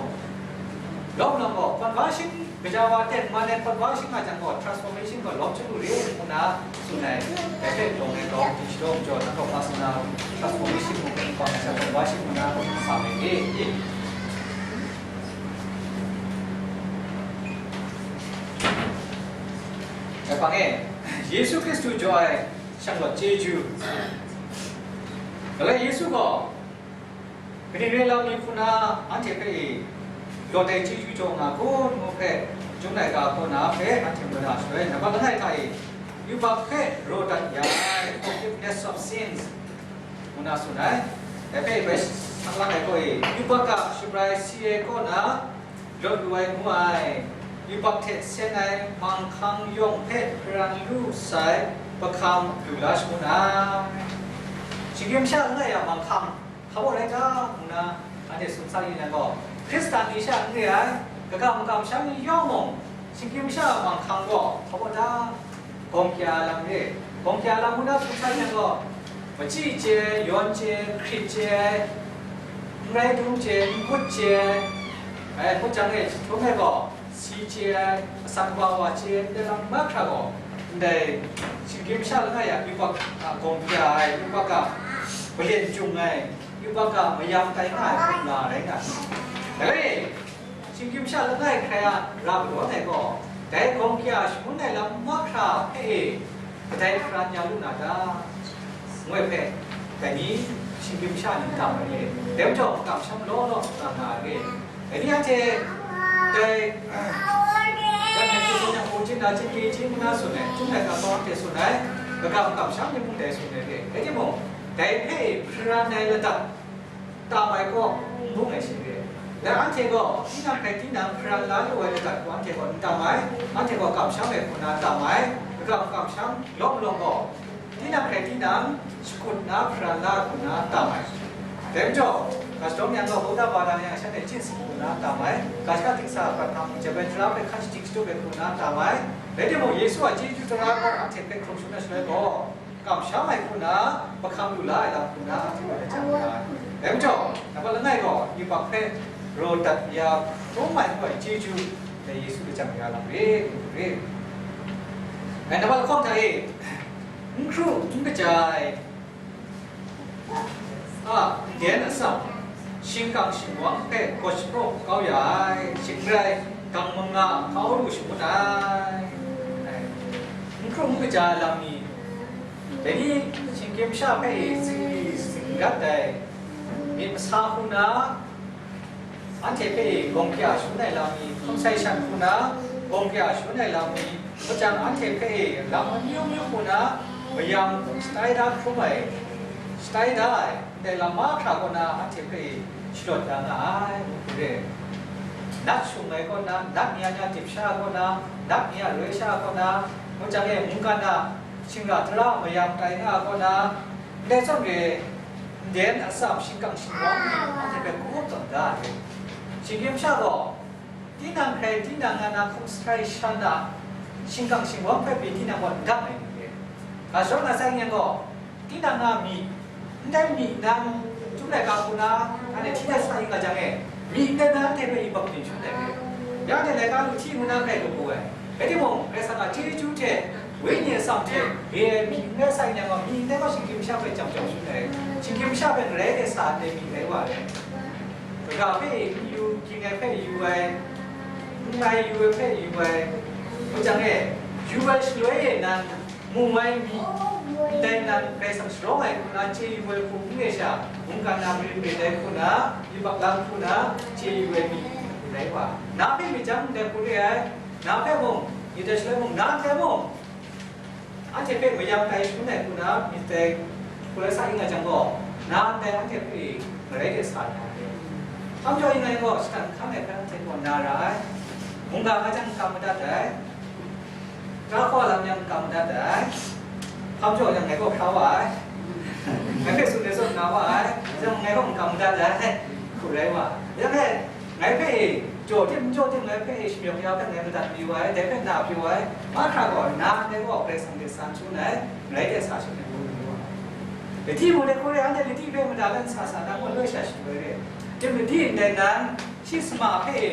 lawm lawm gaw conversion, gaja wa ten man ai conversion nga jang gaw, transformation gaw lawm chyalu re ngu na tsun ai. Dai hpe lawm ai gaw, di shadaw majaw, nang gaw personal transformation mung gaw, conversion mung na sa ai e. Dai hpang e, Yesu Hkristu jaw ai shanglawt chyeju. Galai Yesu gaw, kaning rai lam mi hku na anhte hpe e lawt ai chyeju jaw nga kun ngu hpe, Chyum laika kaw na hpe anhte mu na shaloi, nambat langai hta e, yubak hpe raw dat ya ai, forgiveness of sins, ngu na tsun ai. Dai hpe bai saklak ai kaw e, yubak a shabrai si ai kaw na lawt lu ai ngu ai, yubak hte sen ai manghkang yawng hpe hparan lu sai, pahkam lu la shangun ai. Shinggyim sha langai a manghkang, hpa baw rai ta, ngu na anhte sumsak yin yang gaw, Hkristan ni sha n re ai, kaga makam sha ni yawng mung, shinggyim sha a manghkang gaw hpa baw ta, gawng kya lam re. Gawng kya lam ngu na tsun sai yang gaw, machyi chye, yawn chye, hkrit chye, n rai dum chye, n kut chye, ai, hput jang e, jahtum e gaw, si chye ai, asan wa wa chye ai, ndai lam mahkra gaw, ndai shinggyim sha langai a yubak a gawng kya ai, yubak a malyen chyung ai, yubak a mayam tai nga ai hku na rai nga ai. Dai, shinggyim sha langai hkrai a ra kadawn ai gaw, dai gawng kya shangun ai lam mahkra hpe e kadai hparan ya lu na ta? Ngu ai hpe, dai ni shinggyim sha ni tam ai re, dai majaw kamsham law law nga nga ai re. Dai ni anhte dai, dai hpe tsun yang, hpung chyin na chyen kye chyin ngu na tsun ai, Chyum laika kaw hte tsun ai, kaga kamsham ni mung dai tsun ai re. Rai timung, dai hpe hparan ai ladat tam ai kaw n bung ai she re. Dai anhte gaw tinang hpe tinang hparan la lu ai ladat gaw anhte gaw n tam ai, anhte gaw kamsham ai hku na tam ai, kaga kamsham lawm lawm gaw, tinang hpe tinang shakut na hparan la hku na tam ai. Dai majaw, ga shadawn yang gaw, Buddha ba dang yang shanhte chyin sing hku na tam ai, ga shaka dingsa prat hpang, Jabin tara hpe hkan shadik shatup ai hku na tam ai. Rai timung, Yesu a chyeju tara gaw anhte hpe hkrung shangun ai shaloi gaw, kamsham ai hku na, mahkam lu la ai lam hku na, anhte gaw lachyum nga ai. Dai majaw, nambat langai gaw, yubak hpe raw dat ya hkrum ai hku ai chyeju, dai Yesu lachyum ya lam re, re. Dai nambat lahkawng hta e, n hkru n kaja ai, a, nden atsam, shingkang shingwang hpe gaw shapraw kau ya ai, shing rai, gang manga kau lu shangun ai. Ai, n hkru n kaja ai lam ni, dai ni shinggyim sha hpe e zingri zingrat ai myit masa hku na, anhte hpe e gawng kya shangun ai lam ni, hkum sai shan hku na, gawng kya shangun ai lam ni, hpacang anhte hpe e lam amyu myu hku na, mayam shatai da hkrum ai, shatai da ai, ndai lam mahkra kaw na anhte hpe e shalawt ya nga ai, ngu hku re. Nat shung ai kaw na, nat ni a nya dip sha ai kaw na, nat ni a roi sha ai kaw na, hpacang e mungkan a shingra tara mayam tai nga ai kaw na, ndai zawn re, nden atsam shingkang shingwang ni anhte hpe hku tawn da ai. Shinggyim sha gaw, tinang hkrai tinang nga na hkum sahkrai shan na, shingkang shingwang hpe pyi tinang gaw n dang ai ni re. Ga shadawn na sai n yang gaw, tinang nga myi, ndai myi nan, Chyum laika hku na, anhte hti dat sa yin nga jang e, myi ndai nan anhte hpe yubak byin shangun ai re. Ya anhte laika lu hti ngu na hkrai lu wu ai. Rai timung, Karai Kasang a chyeju hte, Wenyi atsam hte re ai myi n rai sa yin yang gaw, myi ndai gaw shinggyim sha hpe chyam chyam shangun ai, shinggyim sha hpe ngarai de sa ai myi rai wa ai. Kaga hpe n yu, ging ai hpe yu ai, n mai yu ai hpe yu ai, hpacang e, yu ai shaloi e nan, mu ai myi, ndai nan Karai Kasang sharawng ai hku na chye yu ai hku n re sha, mungkan na marin marin ai hku na, yubak lam hku na chye yu ai myi rai wa. Na hpe myit jang ndai hku re ai, na hpe mung, myit dai shaloi mung, na ndai mung, anhte hpe mayam tai shangun ai hku na myit dai hku la sa yin nga jang gaw, na ndai anhte hpe ngarai de sa ai. Hpang jaw yin ngai gaw, shatan hkan ai hpe anhte gaw na ra ai. Mungga nga jang n kam madat ai. Tara hkawa lam yang n kam madat ai. Hpang jaw yang ngai gaw hkra wa ai. Ngai hpe tsun ai zawn na wa ai. Yang ngai gaw n kam madat ai. Hku rai wa. Yang e, ngai hpe e, jaw tim n jaw tim ngai hpe e shamyawk ya hpe ngai madat mayu ai, dai hpe na pru ai, mahkra gaw na ndai gaw Karai Kasang hte san shangun ai, ngai hte sa shangun ai ngu mayu ai. Ladi mung de hkoi re, anhte ladi hpe mada let sa sa na gaw loi sha shaloi re. Tim ladi ndai nan, shi sama hpe e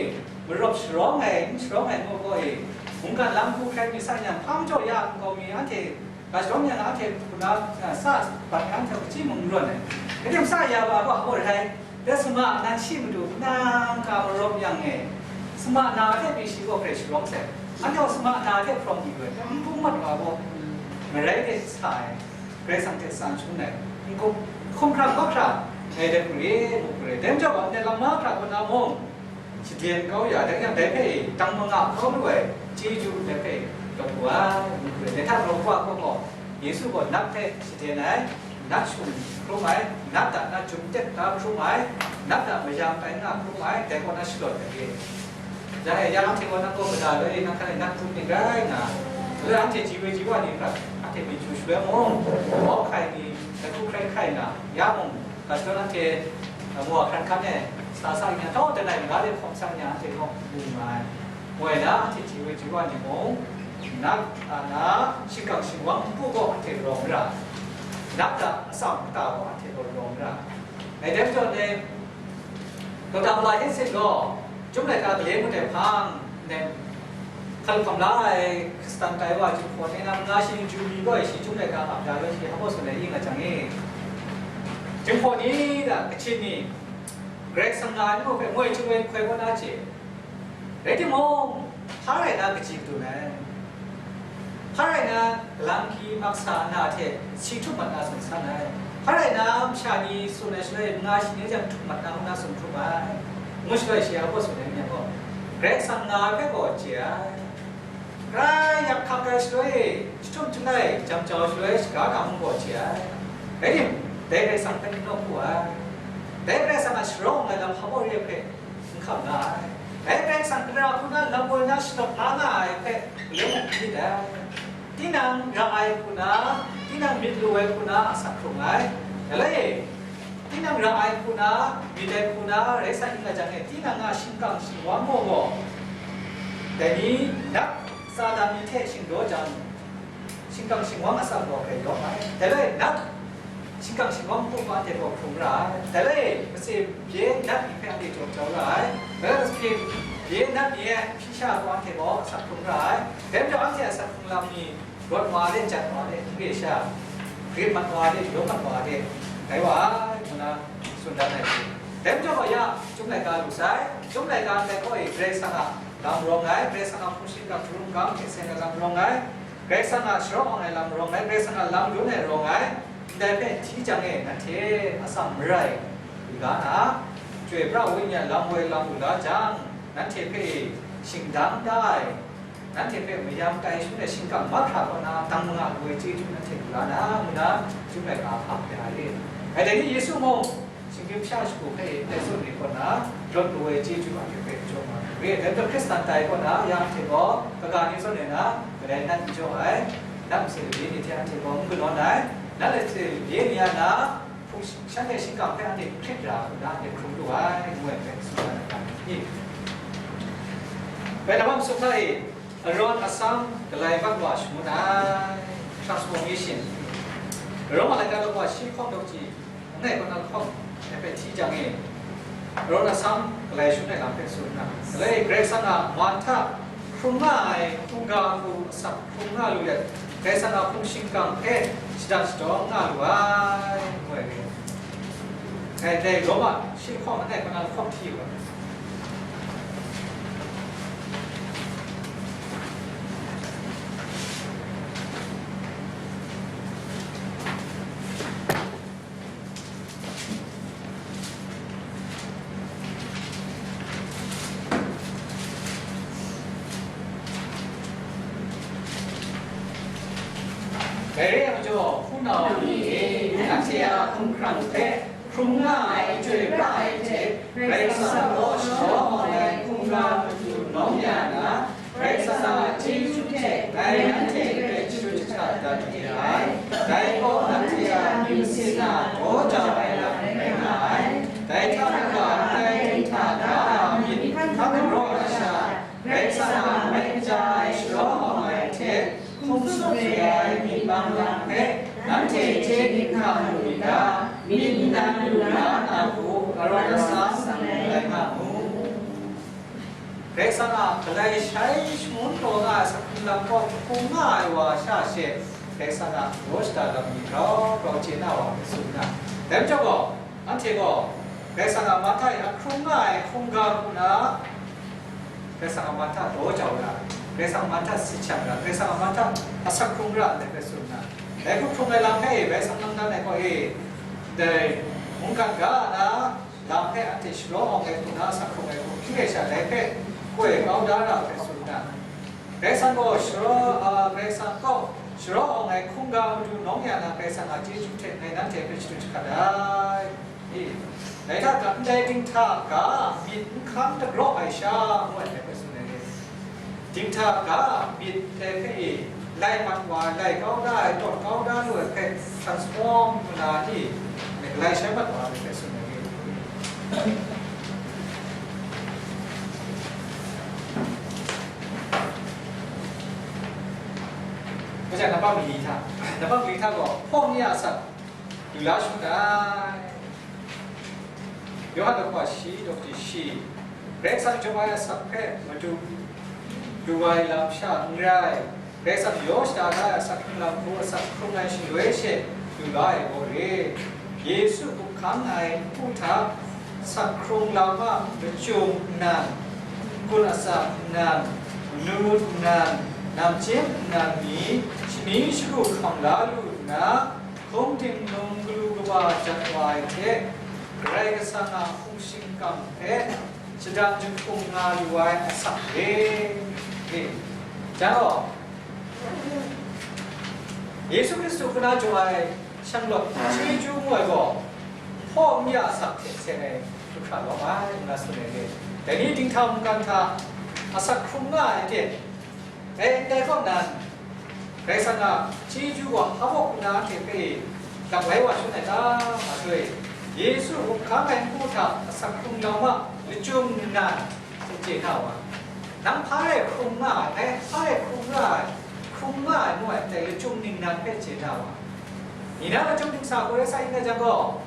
marawp sharawng ai, n sharawng ai ngu gaw e, mungkan lam hku hkrai mi sa yang, hpang jaw ya nkau mi anhte Ga shadawn yang anhte hpuna, a, sa bat anhte hku chyi mung n rawn ai. Kaning sa ya wa gaw, hpaw rai, dai sama nan shi matu nang ka marawp yang e, sama na hte pyi shi gaw hkrai sharawng sai. Anhte gaw sama na hte hprawng yu ai, n bung mat wa gaw, marai de sa ai, Karai Kasang hte san shangun ai, n hkum, hkum hkrang mahkra ai dai hku re, ngu hku re. Dai majaw gaw, anhte lam mahkra kaw na mung, shaden kau ya, dai yang dai hpe dang manga kau lu ai chyeju dai hpe lawt wu ai, ngu hku re. Dai hta rau wa gaw, Yesu gaw nat hpe shaden ai, nat shum hkrum ai, nat a nat jum tet da hkrum ai, nat a mayam tai nga hkrum ai, dai kaw na shalawt ai re. Dai yang anhte gaw nang gaw mada loi, nang hkan e nat hkrum myit rai nga, loi anhte ji woi ji wa ni hkra, anhte myit ju shaloi mung, mau hkai ni, dai hku hkrai hkai nga, ya mung, Ga shadawn anhte, a, mu a hkran hkan e sa sa yin yang, htawng langai mi ga de hkawm sa yin yang, anhte gaw mu nga ai. Woi na, anhte ji woi ji wa ni mung, nat a na shingkang shingwang npu gaw anhte rawng ra ai, nat a atsam kata gaw anhte gaw rawng ra ai. Dai majaw ni, Dokta Mala Hyinsin gaw, Chyum laika gale ngut ai hpang, nem, hkal hkam la ai Hkristan tai wa Jinghpaw ni na manga shi Jubili gaw shi Chyum laika ap da law shi hpa baw tsun ai ing a jang e. Jinghpaw ni da, Kachin ni, Karai Kasang nga ai ngu hpe moi chyu ai hkoi kaw na chye. Rai timung, hpa rai na kaji kadun ai. Hpa rai na, galang hki maksa na hte si htup mat na tsun san ai. Hpa rai na, masha ni tsun ai shaloi, manga shi ni jang htup mat na ngu na tsun hkrum ai. Ngu shaloi shi a baw tsun ai ni gaw, Karai Kasang nga ai hpe gaw chye ai. Grai yak hkak ai shaloi, jahtum jalai, jam jau shaloi, shaga ga mung gaw chye ai. Rai tim, dai Karai Kasang hpe n nawku ai. Dai Karai Kasang a sharawng ai lam hpa baw re ai hpe, n hkam nga ai. Dai Karai Kasang hpe ra hku na lam woi na shalawt la nga ai hpe, galoi mung n myit ai. Tinang ra ai hku na, tinang myit lu ai hku na asak hkrung ai. Galoi, tinang ra ai hku na, myit ai hku na, rai sa ning a jang e, tinang a shingkang shingwang gaw gaw, dai ni, nat Satan ni hte shingdaw jang, shingkang shingwang asak gaw hkrai yawng ai. Dai lai nat, shingkang shingwang hku hpa anhte gaw hkrung ra ai. Dai lai, matse bye nat ni hpe anhte jaw jau ra ai. Dai lai, matse bye nat ni e hpyi sha gaw anhte gaw asak hkrung ra ai. Dai majaw anhte asak hkrung lam ni, rawt wa de, jat wa de, n re sha, grit mat wa de, yawm mat wa de, rai wa ai, ngu na tsun dan ai hte. Dai majaw gaw ya, Chyum laika lu sai, Chyum laika ndai gaw e, Karai Kasang a lam rawng ai, Karai Kasang a hpung shingkang hkrung hkam hte seng ai lam rawng ai, Karai Kasang a sharawng ai lam rawng ai, Karai Kasang a lam dun ai rawng ai, ndai hpe hti jang e, nanhte atsam marai lu la na, Chyoi pra Wenyi a lam woi lam lu la jang, nanhte hpe shingdang da ai, nanhte hpe mayam tai shangun ai shingkang mahkra kaw na, dang manga lu ai chyeju nanhte lu la na, ngu na, Chyum laika hkap ya ai. Ngai dai ni Yesu mung, shinggyim sha shagu hpe ndai tsun ni kaw na, rawt lu ai chyeju anhte hpe jaw nga ai. Dai majaw Hkristan tai kaw na, ya anhte gaw, kaga ni zawn e na, kadai nat n jaw ai, nat matse labye ni hte anhte gaw n galawn ai, nat matse labye ni a na, hpung shanhte shingkang hpe anhte hkrit ra hku na, anhte hkrum lu ai, ngu ai hpe tsun ai. Bai na bam sum hta e, arawn asam galai mat wa shangun ai, transformation. Roma laika daw shi hkawng daw ji, langai kaw na lahkawng ai hpe hti jang e, arawn asam galai shangun ai lam hpe tsun nna, galai Karai Kasang a man hta hkrum nga ai hkungga hku asak hkrum nga lu let, Karai Kasang a hpung shingkang hpe shadat shadawn nga lu ai, ngu ai re. Ngai dai Roma shi lahkawng langai kaw na lahkawng hti u ai. Dai re ai majaw, hpunau ni e, nanhte a hkumhkrang hpe Hkrung nga ai, chyoi pra ai hte, Karai Kasang gaw sharawng ai hkungga matu nawng ya na, Karai Kasang a chyeju hte ngai nanhte hpe chyeju jahta dat de ai. Dai gaw nanhte a myit masin a daw jau ai lam rai nga ai. Dai hta na-ga, ndai dinghta ga a myit hkam galaw ai sha, Karai Kasang a mai kaja ai sharawng ai hte, hkum tsun re ai myit bang lam hpe nanhte chye dinghka lu myit ga, myit n-gun lu na, na hku Karai Kasang tsun ai nga mu. Karai Kasang a galai shai shangun taw nga ai sakhkrung lam kaw hkung nga ai wa sha she, Karai Kasang a galaw shada lam ni grau grau chye na wa hpe tsun na. Dai majaw gaw, anhte gaw Karai Kasang a Marhta e a hkrung nga ai hkungga hku na, Karai Kasang a Marhta daw jau ra, Karai Kasang a Marhta sit shang ra, Karai Kasang a Marhta asak hkrung ra ndai hpe tsun na, dai hku hkrung ai lam hpe Karai Kasang nang dan ai gaw e, ndai mungkan ga na lam hpe anhte sharawng awng ai hku na asak hkrung ai hku hpyi ai sha, dai hpe koi kau da ra hpe tsun na, Karai Kasang gaw shara-, a, Karai Kasang gaw sharawng awng ai hkungga matu nawng ya na, Karai Kasang a chyeju hte ngai nanhte hpe shadu jahkat ai. E, dai hta ga, ndai dinghta ga a myit n hkam dagraw ai sha, ngu ai hpe tsun ai re. Dinghta ga a myit dai hpe e, lai mat wa ai, lai kau da ai, tawn kau da lu ai hpe transform nna ni, galai shai mat wa ai hpe tsun ai re. Kaja nabam mali hta, nabam mali hta gaw hpawng ni a asak lu la shangun ai. Yawhan lahkawhpa shi, daw shi, Karai Kasang jaw ai asak hpe madu lu ai lam sha n rai, Karai Kasang yaw shada la ai asak hkrung lam hku asak hkrung ai shaloi she lu la ai gaw re. Yesu hkang ai npu hta asak hkrung lam a lachyum nnan, n-gun atsam nnan, manu nnan, namchyim nnan ni shani shagu hkam la lu nna, hkungding num galu kaba jat wa ai hte, Karai Kasang a hpung shingkang hpe shadang jahkum nga lu ai asak re. E, jan gaw, Yesu Hkristu hku na jaw ai shanglawt chyeju ngu ai gaw, hpaw n ya asak hte seng ai hkra lawm ai, ngu na tsun ai re. Dai ni dinghta mungkan hta asak hkrung nga ai aten, dai ndai kaw nan, Karai Kasang a chyeju gaw hpa hku na anhte hpe lap lai wa shangun ai ta? Nga doi, Yesu hkang ai npu hta asak hkrung lam a lachyum nnan hte chye na wa, nang hpa rai hkrung nga ai, ngai hpa rai hkrung nga ai, hkrung nga ai ngu ai ndai lachyum ningnan hpe chye na wa, ni na lachyum ningsa hku rai sa yin ai jang gaw,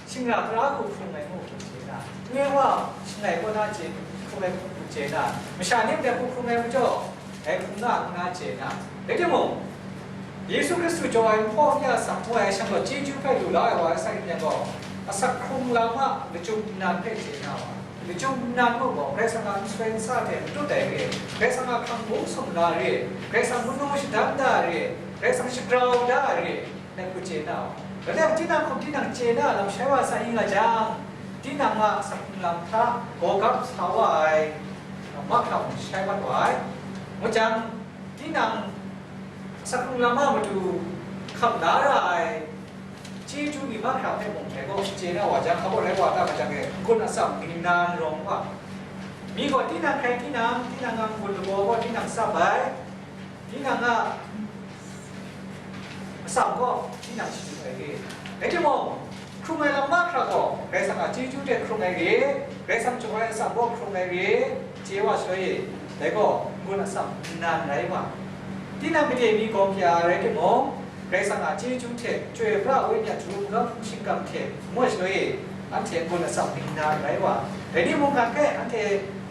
shingra tara hku hkrung ai ngu hku chye na, nye wa shangai kaw na chye hkrung ai hku chye na, masha ni ndai hku hkrung ai majaw, dai hkrung nga nna chye na. Rai timung, Yesu Hkristu jaw ai nhtawk ya asak ngu ai shanglawt chyeju hpe lu la ai wa rai sa yin yang gaw, asak hkrung lam a lachyum nnan hpe chye na wa, lachyum nnan mung gaw, Karai Kasang a nsoi nsa hte matut ai re, Karai Kasang a hkrang bung sumla re, Karai Kasang manu shadan da re, Karai Kasang shagrau da re, ngai hku chye na wa. Rai nna, tinang hkum tinang chye na lam shai wa sa yin nga jang, tinang a asak hkrung lam hta gawgap sa wa ai mahkra mung shai mat wa ai. Ngu jang, tinang asak hkrung lam a matu hkam la ra ai chyeju ni mahkra hpe mung dai gaw chye na wa jang, hpa rai wa ta ma jang e, n-gun atsam ningnan rawng wa. Mi gaw tinang hkrai tinang, tinang a n-gun lagaw gaw tinang tsap ai, tinang a atsam gaw tinang shadut ai re. Rai timung, hkrung ai lam mahkra gaw Karai Kasang a chyeju hte hkrung ai re, Karai Kasang jaw ai atsam gaw hkrung ai re, chye wa shaloi e, dai gaw n-gun atsam ningnan rai wa. Tinang made mi gawng hkya ai rai timung, Karai Kasang a chyeju hte, chyoi pra ai wenyi a hkrung hkam hpung shingkang hte, ngu ai shaloi e, anhte n-gun atsam ningnan rai wa. Dai ni mungkan hpe anhte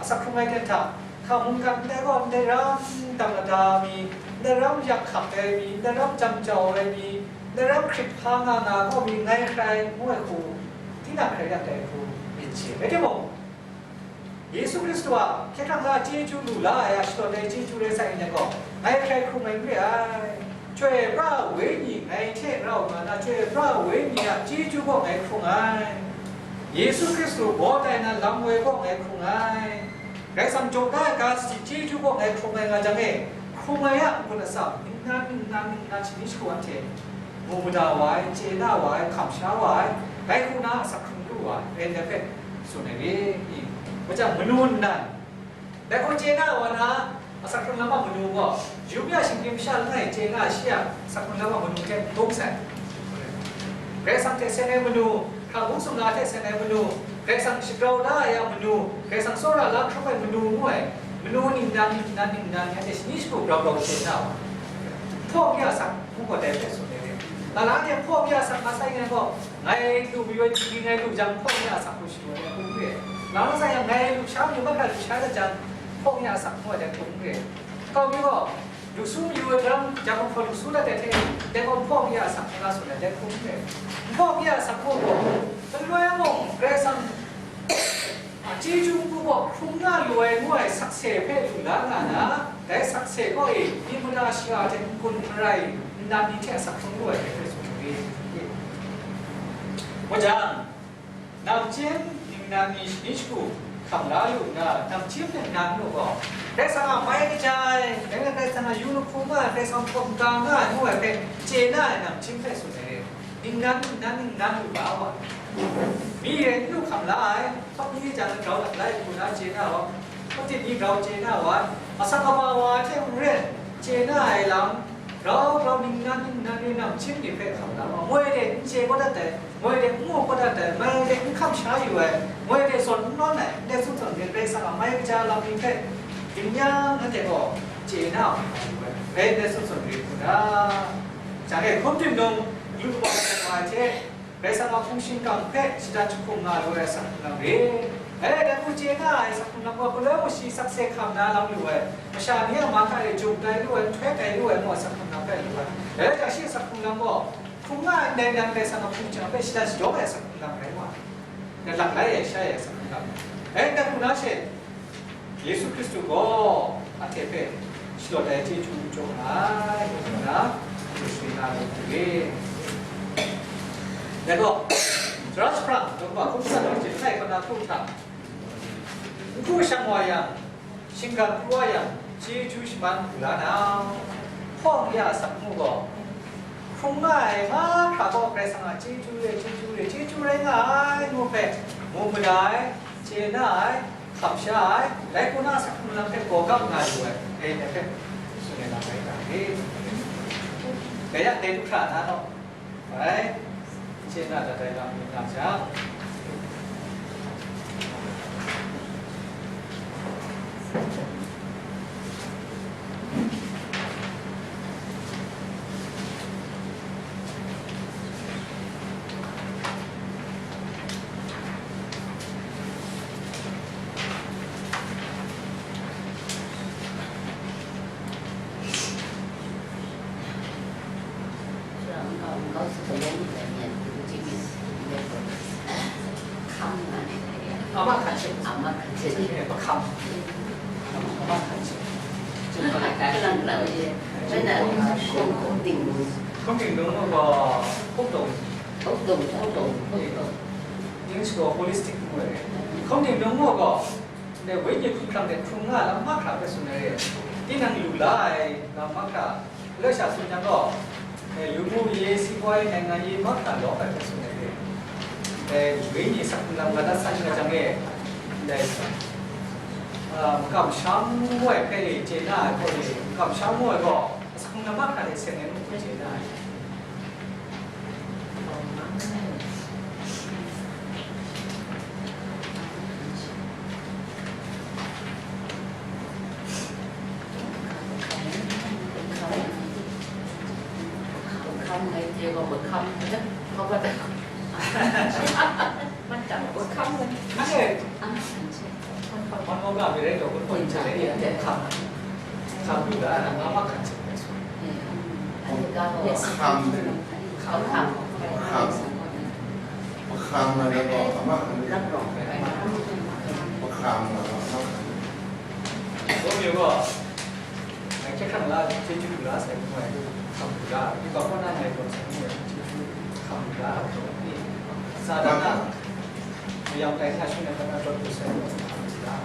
asak hkrung ai ten hta, hka mungkan ndai gaw, ndai ram dang lada mi, ndai ram yak hkap ai mi, ndai ram jam jau ai mi, ndai ram hkrit hpa nga nga gaw mi, ngai hkrai ngu ai hku, tinang hkrai dat ai hku myit chye. Rai timung, Yesu Hkristu a hkye hkrang la chyeju lu la ai a shalawn ai chyeju rai sa yin yang gaw, ngai hkrai hkrung ai n re ai. Chyoi pra ai Wenyi ngai hte rau nga na, Chyoi pra ai Wenyi a chyeju gaw ngai hkrung ai. Yesu Hkristu baw tai na lam woi gaw ngai hkrung ai. Karai Kasang jaw da ai ga sadi chyeju gaw ngai hkrung ai nga jang e, hkrung ai a n-gun atsam ningnan ningnan ningnan shani shagu anhte mu mada wa ai, chye na wa ai, hkam sha wa ai, dai hku na asak hkrung lu wa ai, dai hpe tsun ai re, i. Wa jang, manu nnan, dai hku chye na wa na, asak hkrung lam a manu gaw, Yubia shinggyim masha langai chye na shi a asak hkrung lam a manu hte n tung sai. Karai Kasang hte seng ai manu, hkang hpung sumla hte seng ai manu, Karai Kasang shagrau la ai a manu, Karai Kasang tsawra la hkrum ai manu ngu ai, manu ningnan ningnan ningnan, anhte shani shagu grau grau chye na wa, hpawng ya asak ngu gaw dai hpe tsun ai re. Lala anhte hpawng ya asak nga sai ngai gaw, ngai lu mayu ai ni ngai lu jang, hpawng ya asak ngu shagu ai hku n re. Lala sai yang, ngai lu sha mayu mahkra lu sha dat jang, hpawng ya asak ngu ai hku n re. Kau mi gaw, lu su mayu ai hkram, jang hpaw lu su dat ai hte, dai gaw hpawng ya asak ngu na tsun ai dai hku n re. Hpawng ya asak ngu gaw, galoi mung Karai Kasang a chyeju n-gu gaw hkrung nga lu ai ngu ai sakse hpe lu la nga na, dai sakse kaw e myi mada shara hte n-gun marai nnan ni hte asak hkrung lu ai hpe tsun ai. Wa jang, namchyim ningnan ni shani shagu hkam la lu nna, namchyim ningnan nu gaw, Karai Kasang a mai kaja ai, dai na Karai Kasang a yu lahku nga ai, Karai Kasang hkawm ga nga ai ngu ai hpe chye na ai namchyim hpe tsun ai. Ningnan, ningnan, ningnan lu ga wa. Mi rai n lu hkam la ai, hpawt ni jang grau lap lai hku na chye na wa, hpawt ni grau chye na wa, asak kaba wa hte maren chye na ai lam, grau grau ningnan, ningnan ni namchyim ni hpe hkam la wa. Moi de n chye kau dat ai, moi de n mu kau dat ai, moi de n hkam sha yu ai, moi de zawn n nawn ai, ndai tsun zawn de Karai Kasang a mai kaja lam ni hpe, din yang anhte gaw chye na wa, ndai tsun zawn de hku na. Jang e hkum tim num, lu kaba ai hte, Karai Kasang a hpung shingkang hpe shatan jahkum nga lu ai asak hkrung lam re. Dai rai, dai hku chye nga ai asak hkrung lam gaw, galoi mung shi sakse hkam na lam lu ai, masha ni a ma hta e jum tai lu ai, nhtoi tai lu ai, ngu asak hkrung lam hpe lu ai. Dai rai jang, shi asak hkrung lam gaw, hkrung nga ai ndai nang Karai Kasang a hpung hkinjawng hpe shatan shadaw ai asak hkrung lam rai wa ai. Dai lak lai ai, shai ai asak hkrung lam. Dai, dai hku na she, Yesu Hkristu gaw anhte hpe shalawt ai chyeju jaw ai, ngu nna, Yesu na lu ai. Dai gaw, Tarasha hpang, Roma hkum san, jahtum hkra na hku hta, n hku shang wa yang, shinggan pru wa yang, chyeju shaman hku la na, hpawng ya asak ngu gaw, hkrung nga ai mahkra gaw Karai Kasang a chyeju re, chyeju re, chyeju rai nga ai ngu hpe, mu mada ai, chye na ai, hkam sha ai, dai hku na asak hkrung lam hpe gaw gap nga lu ai, dai hpe tsun ai lam rai nga ai. Dai yang dai du hkra na naw, bai, chye na dat ai lam myit nga jang, Ama hkan hte. Ama hkan hte. Eh, mahkam. Ama hkan hte. Hkum ting nung gaw, hkum ting. Hkum ting, hkum ting, hkum ting. English gaw holistic ngu ai. Hkum ting nung gaw, ndai wenyi hkum hkrang de hkrung nga lam mahkra hpe tsun ai re. Tinang lu la ai lam mahkra, Galatia sung jang gaw, eh, yu mu ye, si koi, နိုင်ငံရေး mahkra lawk ai hpe tsun ai re. Eh, wenyi asak hkrung lam ga dat san nga jang e, ndai, ah, makam sha ngu ai hpe chye na ai hku e, makam sha ngu ai gaw, asak hkrung lam mahkra de seng ai ngu hku chye na ai. Mahkam na le gaw, ama, mahkam na gaw, ama. Gaw mi gaw, ngai hkye hkrang la, chyeju lu la sai ngu ai, hkam lu la, yubak kaw na ngai gaw sai ngu ai, chyeju hkam lu la, ni, sa dan na, mayam tai hkra shing ai hkra na rawt lu sai ngu ai, hkam lu la.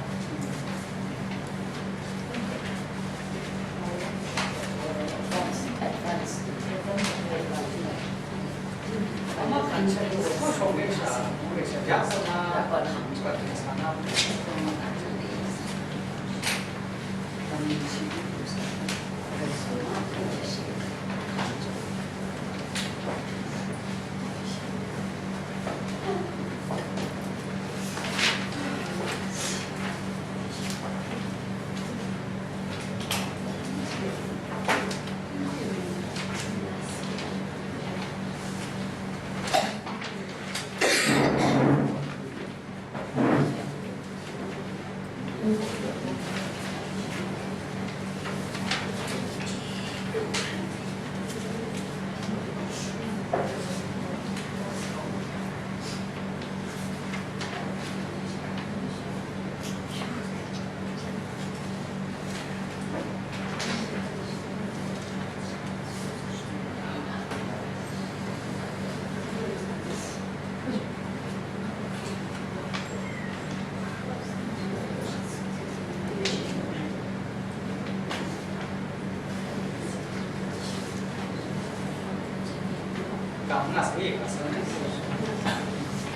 Ga nga sa e, ga sa nga sa e.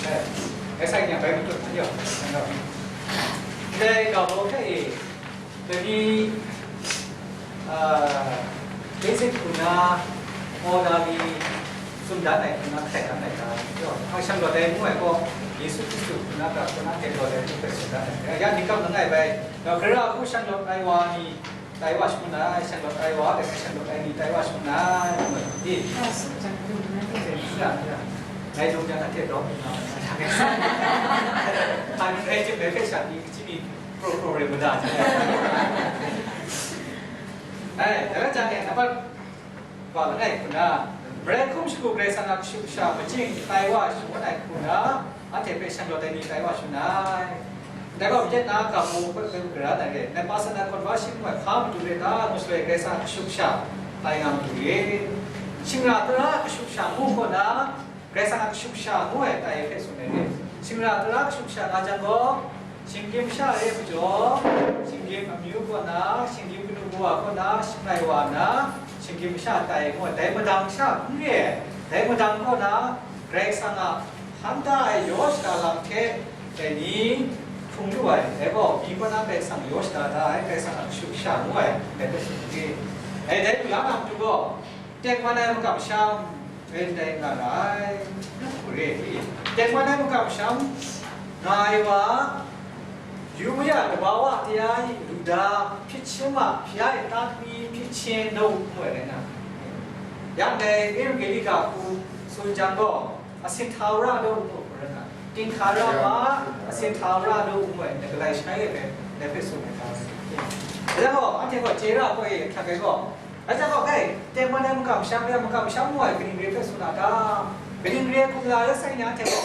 Eh, eh, sai yang bai betul aja. Ndai ga bo kai, jadi, ah, basic guna, orderly, tsun dan ai guna, kai dan ai ga. Yo, ang shan lo dai mu ai ko, Yesu Kristu guna ga guna kai lo dai mu kai tsun dan ai. Ya, ni kam ngai bai. Yo, kara ku shan lo dai wa ni, tai wa shangun ai, shan lawt ai wa, dai shan lawt ai ni tai wa shangun ai, ngu ai, i. Ya, ya. Ngai dung jan ate dawng nna, an ngai jip ngai hpe sha ni, kaji mi pro, pro re mada jang. Ai, dai jan e, nambat wa langai hku na, Karai hkum shagu Karai Kasang a kashu kasha, majing tai wa shangun ai hku na, anhte hpe shan lawt ai ni tai wa shangun ai. Dai gaw, myit na ga mu hpe hpe gara na re, ngai pa sana conversion ngu ai hpa matu re ta, ngu shaloi Karai Kasang a kashu kasha tai nga matu re. Shingra tara kashu kasha ngu kaw na, Karai Kasang a kashu kasha ngu ai tai hpe tsun ai re. Shingra tara kashu kasha nga jang gaw, shinggyim masha re ai majaw, shinggyim amyu kaw na, shinggyim kanu kawa kaw na, shangai wa na, shinggyim masha tai ngu ai, dai madang sha n re ai, dai madang kaw na, Karai Kasang a hkam da ai yaw shada lam hte, dai ni hkrung lu ai, dai gaw, mi kaw na Karai Kasang yaw shada da ai, Karai Kasang a kashu kasha ngu ai, dai hpe tsun ai. Dai, dai lu ya na matu gaw, tengman ai makam sham, rai ndai nga ra ai, ngu re i. Tengman ai makam sham nga ai wa, yu maya tabawa aya i, luda, hpyit shin ma, hpya e, tatmi, hpyit shin, daw ngu ai rai na. Yang dai Evangelika hku tsun jang gaw, asin hta wara daw ngu hku rai na. Ting hta ra ma, asin hta wara daw ngu ai, dai galai shai ai rai, dai hpe tsun ai hta. Dai gaw, anhte gaw chye ra koi hkyak ai gaw, Rai jang gaw, hei, tengman ai makam sham re, makam sham ngu ai kaning re hpe tsun a ta? Kaning re hkum la rai sai ni anhte gaw,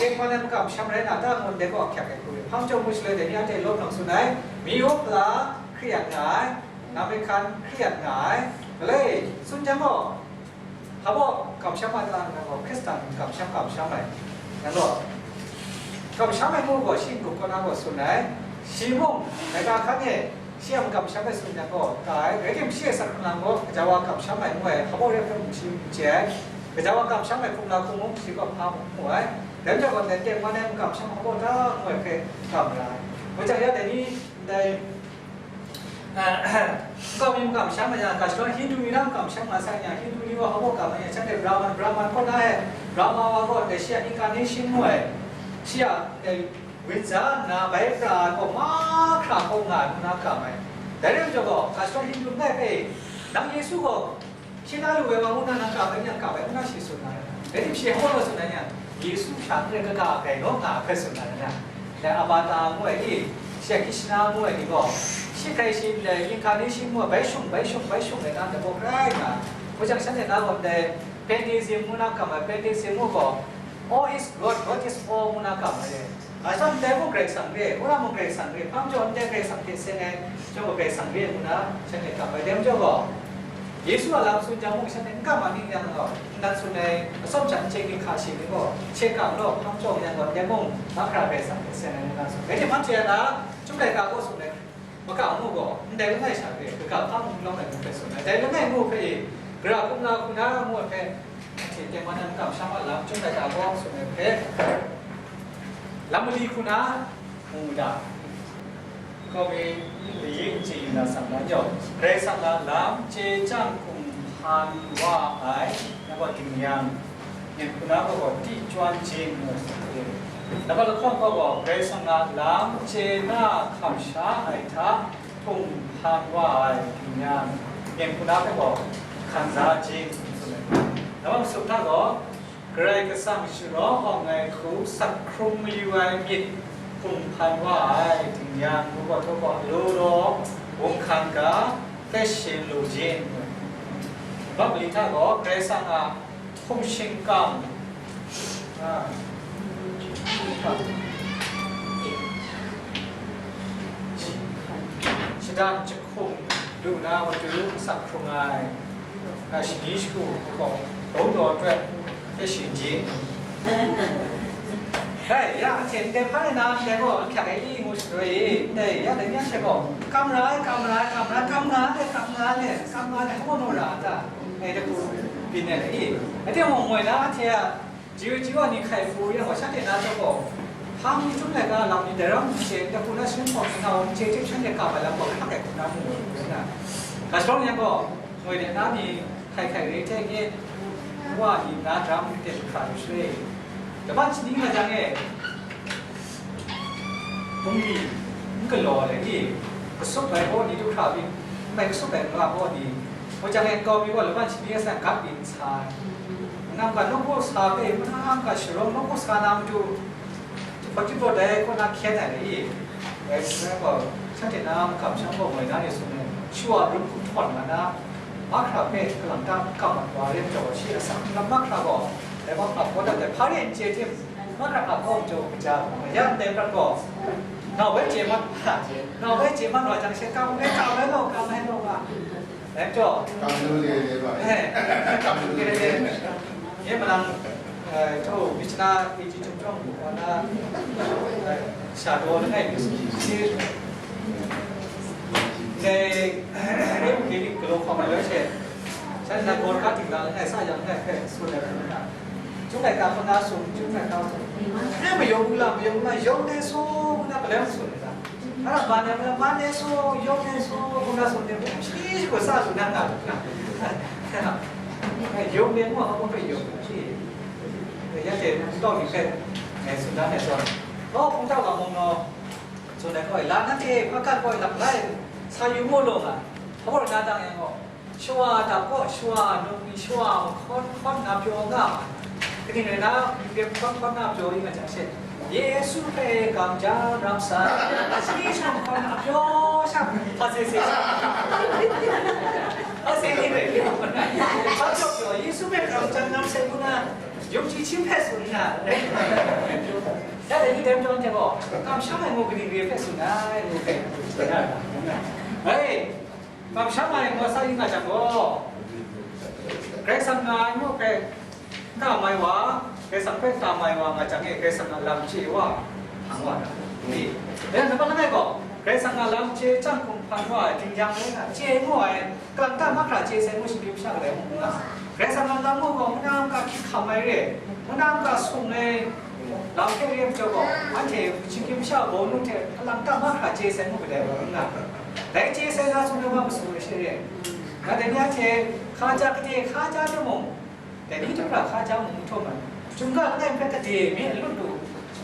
tengman ai makam sham rai na ta? Ngu ndai gaw ahkyak ai hku re. Hpang chyawm ngu shaloi dai ni anhte lawm lang tsun ai, mi up la hkri ap nga ai, na mehkan hkri ap nga ai, malai tsun jang gaw, hpa baw kamsham ai ta, nang gaw Hkristan kamsham, kamsham ai, nang gaw kamsham ai ngu gaw, shi n-gup kaw na gaw tsun ai, shi mung, laika hkan e, shi a makamsham ai tsun yang gaw, ka ai, rai tim, shi e sa hkrung lang gaw, gaja wa kamsham ai ngu ai, hpa baw re hpe mung shi n chye ai, gaja wa kamsham ai hkum la hkum mung shi gaw hpa mung mu ai, dai majaw gaw, dai tengman ai makamsham hpa baw ta ngu ai hpe gam ra ai. Ngu jang ya, dai ni, ndai, nkau mi makamsham ai yang, ga shadawn Hindu ni na makamsham nga sai yang, Hindu ni gaw hpa baw gam ai yang, shanhte Brahman, Brahman kaw na e, Brahma wa gaw, dai shi a incarnation ngu ai, shi a, ndai, Wit za nna bai pra ai gaw mahkra hkawng nga ai ngu na gam ai. Dai rai majaw gaw, ga shadawn Hindu langai hpe, nang Yesu gaw hpyi na lu ai wa ngu na nang gam ai, nang gam ai ngu na shi tsun na rai. Rai tim, shi hpa gaw tsun ai ni a, Yesu sha n rai, kaga kai naw nga ai hpe tsun na rai na. Dai Abata ngu ai ni, shi a Krishna ngu ai ni gaw, shi hkrai shi ndai incarnation ngu ai, bai shung, bai shung, bai shung ai na, dai gaw hkrai nga ai. Hku jang, shanhte na gaw ndai pantheism ngu na gam ai, pantheism ngu gaw, all is God, God is all ngu na gam ai. Asan ndai mung Karai Kasang re, wora mung Karai Kasang re, hpang jaw ndai Karai Kasang hte seng ai, jaw Karai Kasang re ngu na, shanhte gam ai. Dai majaw gaw, Yesu a lam tsun jang mung, shanhte n gam ai ning yang gaw, nnan tsun ai, atsawm sha n chye ginhka shi ni gaw, hkye gam law, hpang jaw yang gaw, ndai mung, mahkra Karai Kasang hte seng ai ngu na tsun. Rai tim, hpang chye ai na, Chyum laika gaw tsun ai, makam ngu gaw, ndai langai sha hpe, kaga hpang n lawm ai ngu hpe tsun ai. Dai langai ngu hpe e, gara hkum la hku na ngu ai hpe, Anhte tengman ai kamsham a lam chyum ai ga gaw tsun ai hpe, lam mali hku na mu mu da. Hkawm e, layi n chye yu na sang na yawng, Karai Kasang a lam chye chyang hkum hpan wa ai, na gaw dingnyang, myen hku na gaw gaw, di chyan jin ngu ai. Nang gaw lahkawng hkawng gaw, Karai Kasang a lam chye na hkam sha ai hta, hkum hpan wa ai dingnyang, myen hku na hpe gaw hkan za jin, tsun ai. Nang a masum hta gaw, Karai Kasang sharawng awng ai hku sak hkrung mayu ai myit hkum hpan wa ai dingnyang, ngu gaw htaw gaw, law law, wunghkra hkra, hpe shin lu jin. Bap mali hta gaw, Karai Kasang a hkum shingkang, a, shadang jahkum lu na matu sak hkrung ai, a, shani shagu gaw, dawng daw ai hpe shin jin. Dai, ya, anhte ndai hpa rai na, ndai gaw, ahkyak ai i ngu shapraw i, dai, ya, dai ni anhte gaw, kam ra ai, kam ra ai, kam ra ai, kam nga ai, kam nga ai, kam nga ai, hkawm lu ra a ta? Dai hku byin ai i. Rai timung, moi na, anhte a, ji wa ji wa ni hkai hpu yang gaw, shanhte na chyawm gaw, hpang ni htum laika lam ni dai ram n chye, dai hku na shanhte hpawng hpang na, n chye hte shanhte kam ai lam gaw, hkak ai hku na mu ai, na. Ga shadawn yang gaw, moi de na ni, hkai hkai re hte nye wa ni na daram de hkra lu shaloi, laban shani nga jang e, bungli n galaw ai ni, kasup ai baw ni du hkra byin, n mai kasup ai nga baw ni, hkaw jang e nkau mi gaw laban shani nga san gat byin sa ai. Nang ga nawku sa hpe, nang ga sharawng nawku sa na matu, Hpawt hpawt dai kaw na hkyen ai ni, dai hpung ai gaw, shanhte na makam sha gaw moi na ni sung ai, shawa lun hku htawn nga na, mahkra hpe kalang ta kap mat wa re majaw, shi asak lam mahkra gaw, dai mahkra hpaw dat ai, hpa rin chye tim, mahkra hpa hpaw majaw kaja, ya ndai prat gaw, nau bai chye mat, nau bai chye mat wa jang she, kam ai, kam ai law, kam ai law nga. Dai majaw, kam lu le le ba. Eh, kam lu le le. Ye malang, eh, to, Michna, P G Chungchung, wa na, eh, sha daw langai mi si, si, dai, eh, ke ni galaw hkawm ai loi she, shan na gaw ka ting la langai, sa yang langai hpe, sun ai hpe na. Chyum laika hpang na sung, chyum laika sung. Eh, mayawng la, mayawng la, yawng de so, na palem sun ai ta. Ara ban ai, ban ai so, yawng ai so, hpung na sung de, shi shi gaw sa sung na nga. Yawng de mung, a hpung hpe yawng shi. Ya te, tawng ni hpe, eh, sung na ne so. Oh, hpung tau ga mung no, so na koi, la na te, hpa kat koi, lap lai, sa yu mu lo nga. Hpa na dang yang gaw, shawa hta kaw, shawa num ni, shawa mahkawn hkawn na pyaw nga ma. Kaning rai na, ndai mahkawn hkawn na pyaw ring nga jang she, Yesu hpe kamsham rap sa, shi shawa mahkawn na pyaw sha, hpa se se sha. Hpa se ni rai, hpa pyaw pyaw, Yesu hpe kamsham rap sai ngu na, yawng ji hpyi hpe tsun na. Ya dai ni dai majaw hte gaw, kamsham ai ngu kaning re hpe tsun ai, ngu hpe tsun ai. Hai! Kamsham ai ngu sa yu nga jang gaw, Karai Kasang nga ai ngu hpe n kam ai wa, Karai Kasang hpe n kam ai wa nga jang e, Karai Kasang a lam chye wa, hpang wa na ni? Dai nambat langai gaw, Karai Kasang a lam chye chyang hkum hpan wa ai, dingnyang rai na, chye ngu ai, kalang ta mahkra chye sai ngu shinggyim sha kadai mung n nga. Karai Kasang a lam ngu gaw, mungdan mungga hkying hkam ai re, mungdan mungga sung ai, lam hpe re ai majaw gaw, anhte shinggyim sha bawng nu hte kalang ta mahkra chye sai ngu kadai wa n nga. Dai chye sai na sung ai wa masu ai she re. Nga dai ni anhte hkaja kade hkaja timung, dai ni hte hkra hkaja mung n htum ai. Chyum ga langai hpe kade mi alut lu,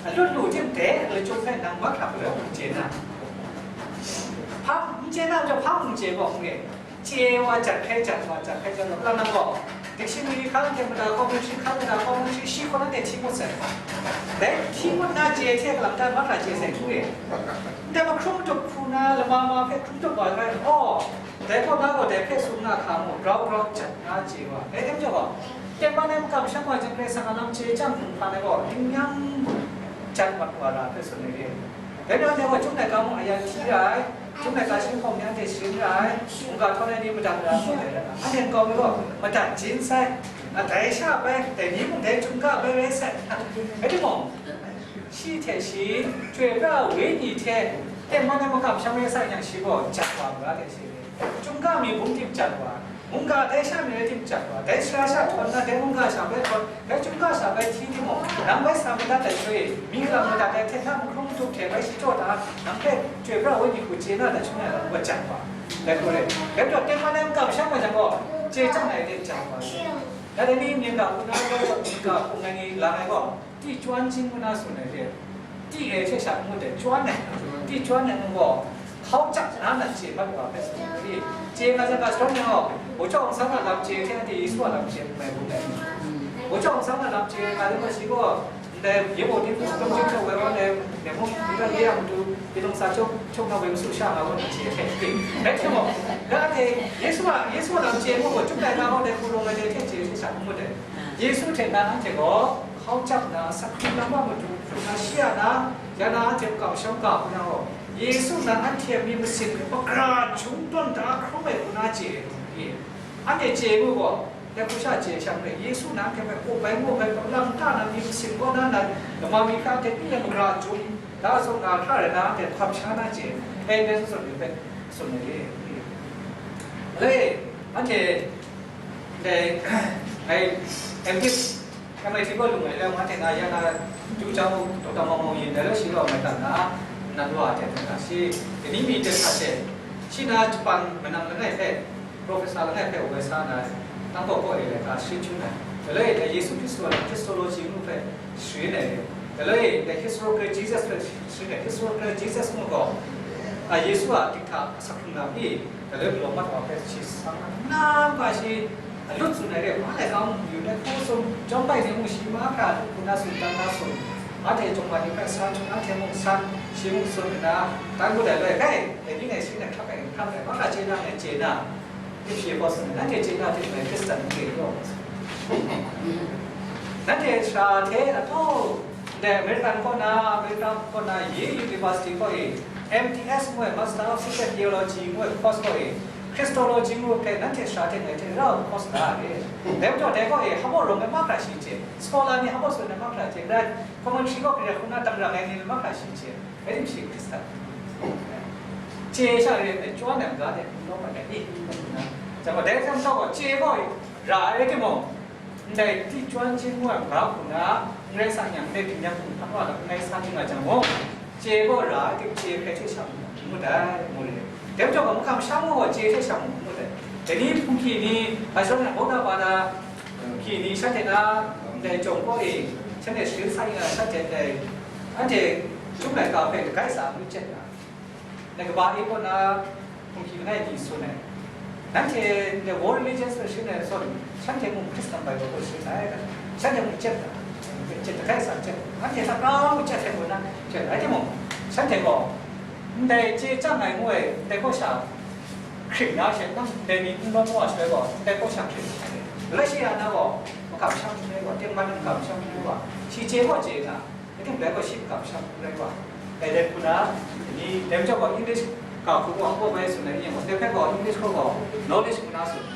alut lu tim dai lachyum hpe nang mahkra galoi hpung chye na. Hpa n chye na majaw hpa mung chye gaw n re. Chye wa jat hkrai jat wa, jat hkrai jat wa, kalang nang gaw, dictionary hkang hte mada commentary hkang mada commentary shi hkaw na de hti ngut sai. Dai hti ngut na chye hte kalang ta mahkra chye sai hku re. Ndai mahkrum tup hku na lama ma hpe hkrum tup wa ai, aw, dai kaw na gaw dai hpe tsun na hka mu, grau grau jat na chye wa. Dai hte majaw gaw, tengman ai makam shang wa jang Karai Kasang a lam chye chyang hkum hpan ai gaw, dingnyang jat mat wa ra hpe tsun ai re. Dai ni anhte gaw chyum laika mung ayan hti ra ai, chyum laika shi hkawng ni anhte sharin ra ai, mungga htawn ai ni madat ra ai, anhte nkau mi gaw madat jin sai, a, dai sha bai, dai ni mung dai chyum ga bai rai sai. Rai timung, shi hte shi, Chyoi pra ai Wenyi hte, tengman ai makam shang rai sai yang shi gaw jat wa ga hte shi, chyum ga mi bungkim jat wa. Mungga dai sha mi rai tim chap wa, dai sara sha htawn na, dai mungga sha bai htawn, dai chyum ga sha bai hti timung, nang bai sa madat ai soi, mi kalang madat ai hte na mahkrung matuk hte bai shachyaw da, nang hpe chyoi pra ai wenyi hku chye na dat shangai ai wa jang wa, dai hku rai. Dai majaw, tengman ai n-ga masham ai jang gaw, chye chyang ai de jang wa. Dai ni myen ga hku na, myen ga hku ngai ni lang ai gaw, 地专精 ngu na tsun ai re, 地 e hte sha n ngut ai, 专 ai, 地专 ai ngu gaw, hkau chap na nan chye mat wa hpe tsun ai. Chye nga jang ga, shadawn yang gaw, 我叫 Aung San a lam chye hte anhte Yesu a lam chye n mai ngut ai. 我叫 Aung San a lam chye nga jang gaw, shi gaw, ndai, 也有的东京教会 wa ndai, 也有的也有的，也有啥就，就那位素下啊，我们这些，哎，是吗？那得，耶稣啊，耶稣啊，节目我就在那，我在普通的这些，这些想不得。耶稣在那，这个，好讲那，啥可能我们就，那西啊那，ya na, 这搞笑搞不了哦。耶稣那，俺前面不是，不可能，穷端大，可没不那节，俺的节目哦。 Dai hku sha chye shang re, Yesu na hkyen hpe up ai, mu ai, lam ta na myit masin kaw na nan, lama mi hkra hte n-, n-, n-, gara jum da, asak na hkra rai na, anhte hkam sha na chye, dai, dai zawn zawn ni hpe tsun ai re. Alai, anhte, dai, ai, M Div, M I T kaw lung ai lam, anhte na ya na, ju jang u, Doctor Mawng Mawng Yin, dai rai shi rau mai dan na, nan wa hte hkra shi, dai ni mi hte hkra she, shi na Japan manang langai hpe, Professor langai hpe woi sa na, tang kaw kaw e laika sharin chyun ai. Dai lai dai Yesu Hkristu a Christology ngu hpe sharin ai. Dai lai dai historical Jesus hpe sharin ai. Historical Jesus ngu gaw, a, Yesu a dik hta asak hkrung lam i, dai lai galaw mat wa hpe shi sang na, nang ga shi a lut tsun ai re, ma lai kau yu dai, hkaw sum, jawm bai ni mu shi ma hkra, hku na tsun, dan na tsun, anhte jawng ma ni hpe sa chyun, anhte mung san, shi mung tsun nna, dan ngut ai lai, kai, dai ni ngai shi ngai hkrak ai, hkrak ai, ma hkra chye na ngai chye na, Dipshi apostle, nanhte chye na hte mung Hkristan n re law. Nanhte sara hte, ato, ndai American kaw na, America kaw na, Yale University kaw e, M T S ngu ai, Master of Sacred Theology ngu ai course kaw e, Christology ngu ai hpe nanhte sara hte ngai hte ra ai course la re. Dai majaw dai kaw e, hpa baw rawng ai mahkra shi chye, scholar ni hpa baw tsun ai mahkra chye, rai, commentary kaw kare hku na dang rang ai ni mahkra shi chye. Rai timung shi Hkristan. Chye sha re ai, chyaw ai n-ga de, n lawm ai ni, ngu na. Jang gaw, dai hte mung gaw, chye gaw ra ai timung, ndai 地专精 ngu ai n-ga hku na, n rai sa yang, ndai tingnyang hkum hkan wa lam n rai sa ting a jang mung, chye gaw ra ai tim, chye hkrai hte sha mung n ngut ai, ngu re. Dai majaw gaw, mahkam sha mung gaw, chye hte sha mung n ngut ai. Dai ni hpungki ni, a shawng na, Buddha ba na, hpungki ni shanhte na, ndai chyawm kaw e, shanhte sharin sa yin ai, shanhte ndai, anhte chyum laika hpe dagai sa ngu chye na, ndai kaba e kaw na hpungki langai mi tsun ai. Nanhte ndai world religions hpe sharin ai zawn, shanhte mung Hkristan Bible hpe sharin ai, shanhte mung chyet ai, chyet dagai sa chyet, anhte hta kau chyet ai kaw na, chyet ai timung, shanhte gaw, ndai chye chyang ai ngu ai, ndai kaw sha hkring na she, nang ndai ni n lawm wa shaloi gaw, ndai kaw sha hkring na re. Galatia na gaw, makam shang n rai wa, tengman makam shang n rai wa, shi chye gaw chye na, Rai timung, dai gaw shi makam shang n rai wa. Dai, dai hku na, ni, dai majaw gaw English ga hku gaw, hku bai tsun ai ni, dai hpe gaw English hku gaw knowledge ngu na tsun.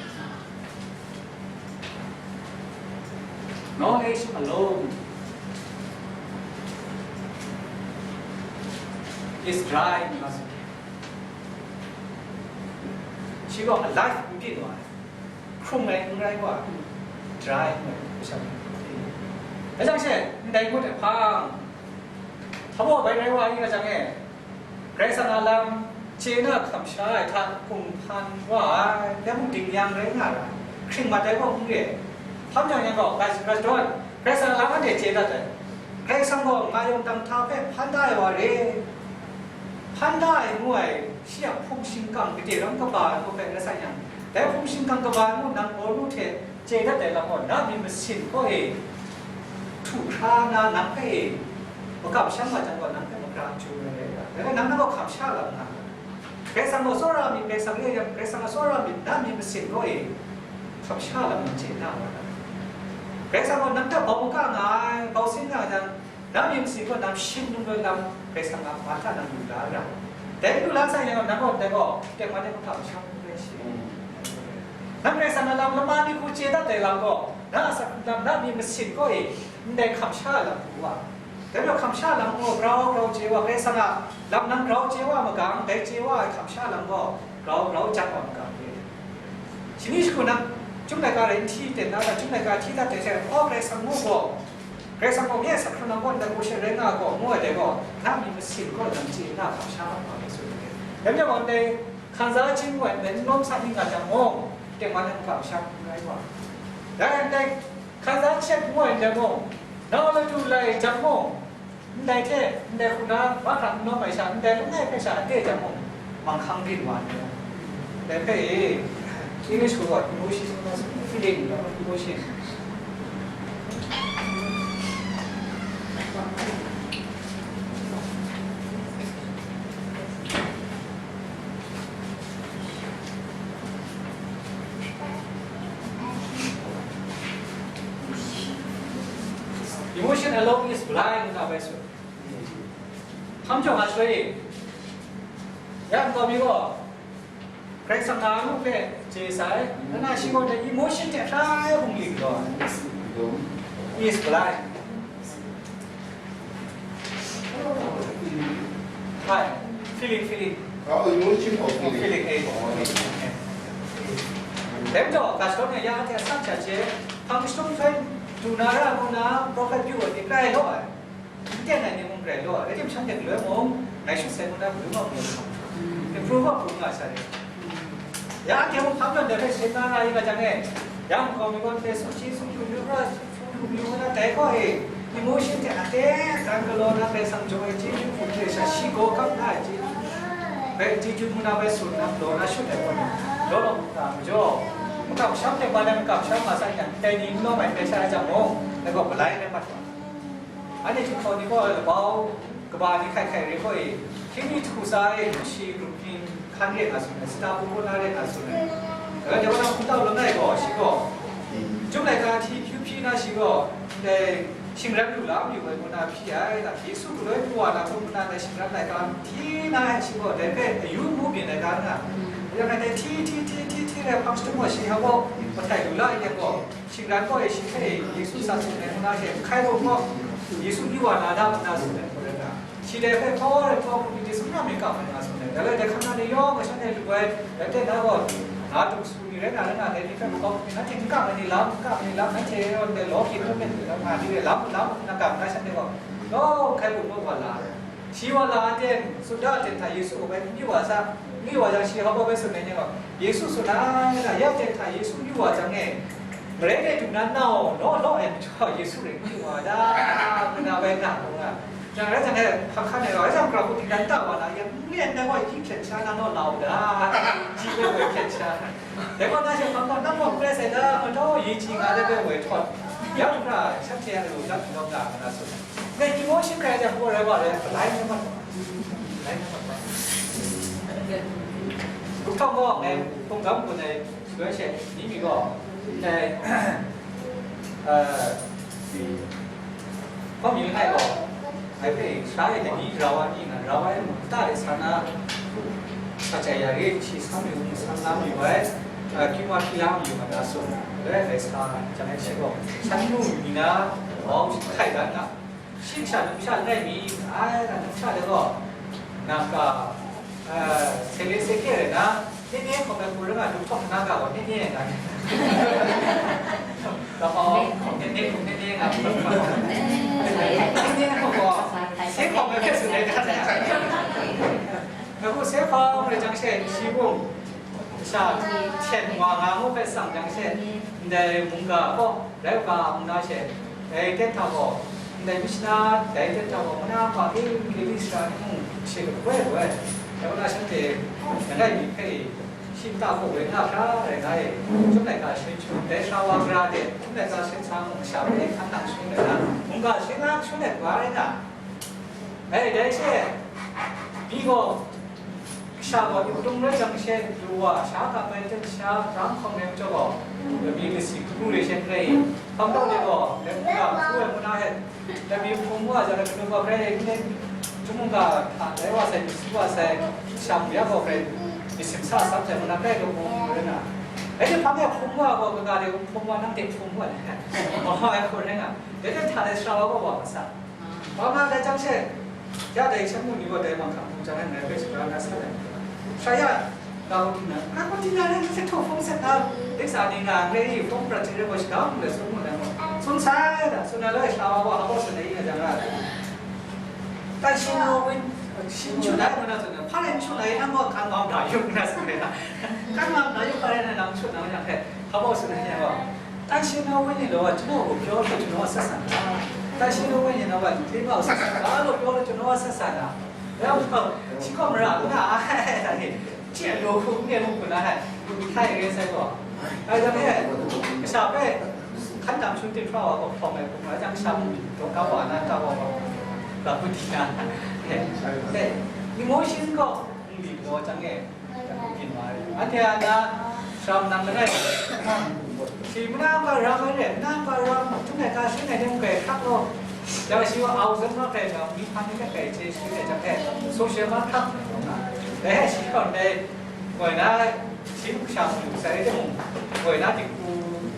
Knowledge alone is dry ngu na tsun. Shi gaw alive n byin wa ai. Hkrung ai n rai wa, dry n rai, hkru sha. Dai jang she, ndai ngut ai hpang, hpa baw bai rai wa ai nga jang e, Karai Kasang a lam chye na hkam sha ai hta kunghpan wa ai, dai mung dingyang rai nga ra ai, hkring mat ai gaw n re ai. Hpa majaw yang gaw, ga, ga dawn, Karai Kasang a lam anhte chye dat ai. Karai Kasang gaw nga yawng dang hta hpe hpan da ai wa re. Hpan da ai ngu ai, shi a hpung shingkang gade ram kaba ai hku hpe rai sa yang, dai hpung shingkang kaba ai ngu nang gaw nu hte chye dat ai lam gaw, na myit masin kaw e htu hkra na nang hpe e makam shang wa jang gaw, nang hpe magra chyu ai rai nga, dai gaw nang na gaw hkam sha lam nga ai. Karai Kasang gaw tsawra myit, Karai Kasang re ai, Karai Kasang a tsawra myit, na myit masin kaw e hkam sha lam nang chye na wa ai. Karai Kasang gaw nang hta bau maga nga ai, bau sin nga ai jang, na myit masin gaw nang shing num ai lam, Karai Kasang a ma hta nang lu la ra. Dai lu la sai yang, nang gaw, dai gaw, teng wa de hkam sha n rai shi. Nang Karai Kasang a lam lama ni hku chye dat ai lam gaw, na a asak hkrung lam, na myit masin kaw e ndai hkam sha lam hku wa. Dai majaw hkam sha lam gaw grau grau chye wa, Karai Kasang a lam nang grau chye wa magang, dai chye wa ai hkam sha lam gaw grau grau jat wa magang re. Shani shagu nang, chyum laika rai n hti ten na, chyum laika hti dat ten she, oh, Karai Kasang ngu gaw, Karai Kasang gaw nye a hkrum nang kaw ndai hku she rai nga gaw, ngu ai dai gaw, na myit masin kaw nang chye na, kamsham ai wa hpe tsun ai. Dai majaw, ndai hkansa chying ngu ai ndai n lawm sa ni nga jang mung, tengman ai kamsham n rai wa. Dai ndai hkansa chyet ngu ai ndai mung, nau ladu lai jang mung, ndai hte, ndai hku na, mahkra n lawm ai sha, ndai langai hpe sha a de jang mung, manghkang byin wa ai. Ndai hpe e, English hku gaw emotion, feeling, emotion. Emotion alone is blind, nga bai tsun. Hkam jawng a shaloi e, ya nkau mi gaw, Karai Kasang na nu hpe chye sai, nna shi gaw dai emotion hte hkrai hpung ling gaw, is blind. Hai, feeling, feeling. Oh, emotion or feeling? Feeling, eh. Oh, okay. Dai majaw, ga shadawn e ya hte asak hta chye, hpang shadawn hpe du na ra ngu na, prophet yu ai ni grai law ai. N ten ai ni mung grai law ai. Rai tim, shanhte galoi mung, ngai shut sai ngu na, galoi mung, improve up hpung nga sai. Ya anhte mung hkam jawn dai hpe seng na ra i nga jang e, yang nkau mi gaw ndai sumshi sumhkru yu ra, sumhkru yu na dai gaw e, emotion hte a ten dan galaw na Karai Kasang jaw ai chyeju hku hte sha shi gaw kap na ai chyeju, bai chyeju hku na bai tsun na galaw na shut ai gaw ni, jaw law mu ga majaw, makam sham hte ma na makam sham ma san yang, ndai ni n lawm ai hpe sha ai jang mung, dai gaw malai rai mat wa. Anhte chyum hkaw ni gaw labau kaba ni hkai hkai re hkaw e, hkying mi hku sa e, shi grup hpyin hkan re nga tsun ai, sita hku hkun na re nga tsun ai. Dai wa, dai wa na hku tau langai gaw, shi gaw, Chyum laika hti hkyu hpyi na shi gaw, ndai shingran lu la mayu ai ngu na hpyi ai, na Yesu galoi mu wa na hkrum nna, ndai shingran laika hti na ai shi gaw, dai hpe ayu mu byin ai ga nga. Yang dai hti, hti, hti, hti, hti rai hpang shadawn gaw, shi hpa gaw, mahtai lu la ai yang gaw, shingran gaw e shi hpe Yesu sa tsun ai ngu na she, hkai bum gaw, Yesu yu wa na da ngu na tsun ai hku rai nga. Shi dai hpe hpaw rai hpaw hku myit dai sumra myit kam ai nga tsun ai. Dai rai dai hkam na ni yawng gaw shanhte lu ai, dai hte na gaw, na dung su ni rai na, rai na, dai ni hpe makau hku myit, nanhte n kam ai ni lam, n kam ai ni lam, nanhte gaw ndai law hkye hkrum myit, nga ni lam, lam, na kam na shanhte gaw, yawng hkai bum gaw wa la ai. Shi wa la ai ten, Suda ten hta Yesu gaw bai n yu wa sa, n yu wa jang, shi hpa gaw bai tsun ai ni gaw, Yesu tsun ai, na ya ten hta Yesu yu wa jang e, marai de du na nau naw law ai majaw, Yesu rai n yu wa da, ngu na bai na, ngu na. Jang rai jang e, hkak hkan e rau, rai jang, grau hku dingdan ta wa na, ya, n yen dai gaw, yi hpyen sha na naw lau da, ji bai woi hpyen sha. Dai gaw na she hpang gaw, nang gaw hprai sai da, ma taw, yi ji nga dai bai woi htawt, ya hkra, shanhte a lu lam hkawm da, ngu na tsun. Ngai emotion hkrai jang, gaw rai wa rai, palai ngai mat wa, palai ngai mat wa. Grup htawng gaw, ngai hpung gam gun ai, Shaloi she, ni mi gaw, ndai, eh, hpa mi langai gaw, ngai hpe sara e dai ni rau ai ni nga, rau ai mung kata de sa na, sa chya ya re, shi san mi hku san la mayu ai, eh, kyu ma hpyi la mayu ai, nga tsun, shaloi ngai sa jang ai she gaw, san nu mi na, mau hkai dan nga. Shi kasha, numsha langai mi, ai, na numsha de gaw, na ka, eh, seng le seng kye rai na, nye nye hkawm ai hku rai nga, lu hkawm na ga gaw, nye nye nga. Kapau hkawm nye nye hkawm nye nye nga, nye nye hkawm gaw, se hkawm ai hpe tsun ai hta na. Nang gaw se hkawm rai jang she, shi mung, Sha hten wa nga ngu hpe tsang jang she, ndai mungga gaw rai u ga, ngu na she, dai ten hta gaw, ndai mishna, dai ten hta gaw, mana hpa, Eng-, English sara ni mung she lagoi lagoi, dai wa na shanhte, langai mi hpe, shi nta hku rai nga hkra rai nga e, Chyum laika sharin shangun, dai sara wa gara de, Chyum laika sharin sa mung, masha hpe hkan nang shangun rai na, mungga sharin nga shangun rai wa rai nga. Dai, dai she, mi gaw, kasha gaw, yu dung rai jang she, du wa, sha ka bai ten sha, rang hkawm rai majaw gaw, mi lasi hkru re she n rai i, hkam tau de gaw, dai mungga hkru ai ngu na he, dai mi hpung wa jang, kanu gaw hkrai rai n len, Chyum mungga hta dai wa sai, mi si wa sai, sha mu ya gaw hkrai, mi simsa sam sai, ngu na hkrai gaw hpung rai na. Dai hte hpang e hpung wa gaw, kaga de hpung wa, nang de hpung wa, ma ai hku rai nga. Dai hte hta dai sara wa gaw wa ma sa. Wa ma dai jang she, ya dai shan mu ni gaw dai manghkang hpung jang ai ngai hpe shagra na sa ai. Sha ya, ga hku di na, ga hku di na, nang hte htaw hpung sat na, Sa ni nga ngai hpung prat chye rai gaw, shadawn let tsun mu na mu. Tsun sai da, tsun na lai sha wa wa, hpa baw tsun ai nga jang a. 但是呢，我新出来我那种的，怕人出来，他们刚刚打用那什么的，刚刚打用，怕人能出来，我想看，好不好？是那样吧？但是呢，我跟你说，真的，我不要说，真的，我是啥的。但是呢，我跟你说吧，你不要是啥的，我不要说，真的，我是啥的。然后， Shi gaw mara n na ai, da ni, chye law hku n re hku na ai, htai rai sai gaw, ai jang e, kasha hpe hkan dam shun ting hkra wa gaw hpawng ai hku, ai jang kasha mung daw kau wa na, ta wa wa, ga hku di na, e, e, emotion gaw n li galaw jang e, byin wa ai. Anhte a na, shawng nang langai, shi mana ga ram ai re, na ga ram, htung ai ga shin ai ni mung kai hkrak law, yang shi wa au zawn rawt ai jang, myihtang ni hpe kai chye shi ai jang hte, social ma hkrak ai rawng na. Dai hte shi hkawm dai, ngoi na, shi kasha mu lu sai timung, ngoi na dinghku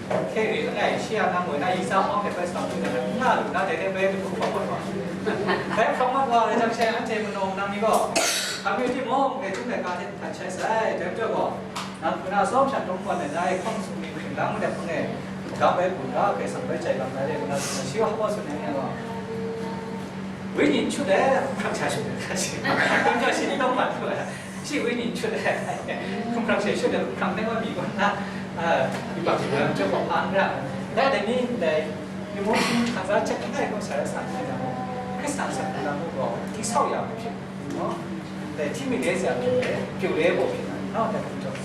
hte re langai, shi a nang ngoi na yi sa hpawng hte bai sa mu na, n nga lu na, dai hte bai dinghku hpawng mat wa. Bai hpawng mat wa ai jang she, anhte manaw nang ni gaw, hpa mi timung, ngai htung ai ga hte htan shai sai, dai majaw gaw, nang hku na tsawm sha dum wan ai na e hkawng sung ni hpring lang de hpung e, ga bai hpung ga, Karai Kasang bai jai lam na de, ngu na tsun ai, shi wa hpa tsun ai ni gaw, 为你出来，hkrak sha shut ai, shi, hkrak sha shi ni tawng man hku ai, shi 为你出来, hkrak sha shut ai, hkrak nai wa mi gaw na, a, yubak shi lam chyawm gaw hpa n ra, dai dai ni, dai, emotion hkang za chyet langai gaw sa rai sa n ai na, Hkristan sa hku na mu gaw, တည်ဆောက်ရာ hpe hpyi, no? Dai hti mi le sha hpyi le, pyu le gaw hpyi na, no? Dai hpung chyawm,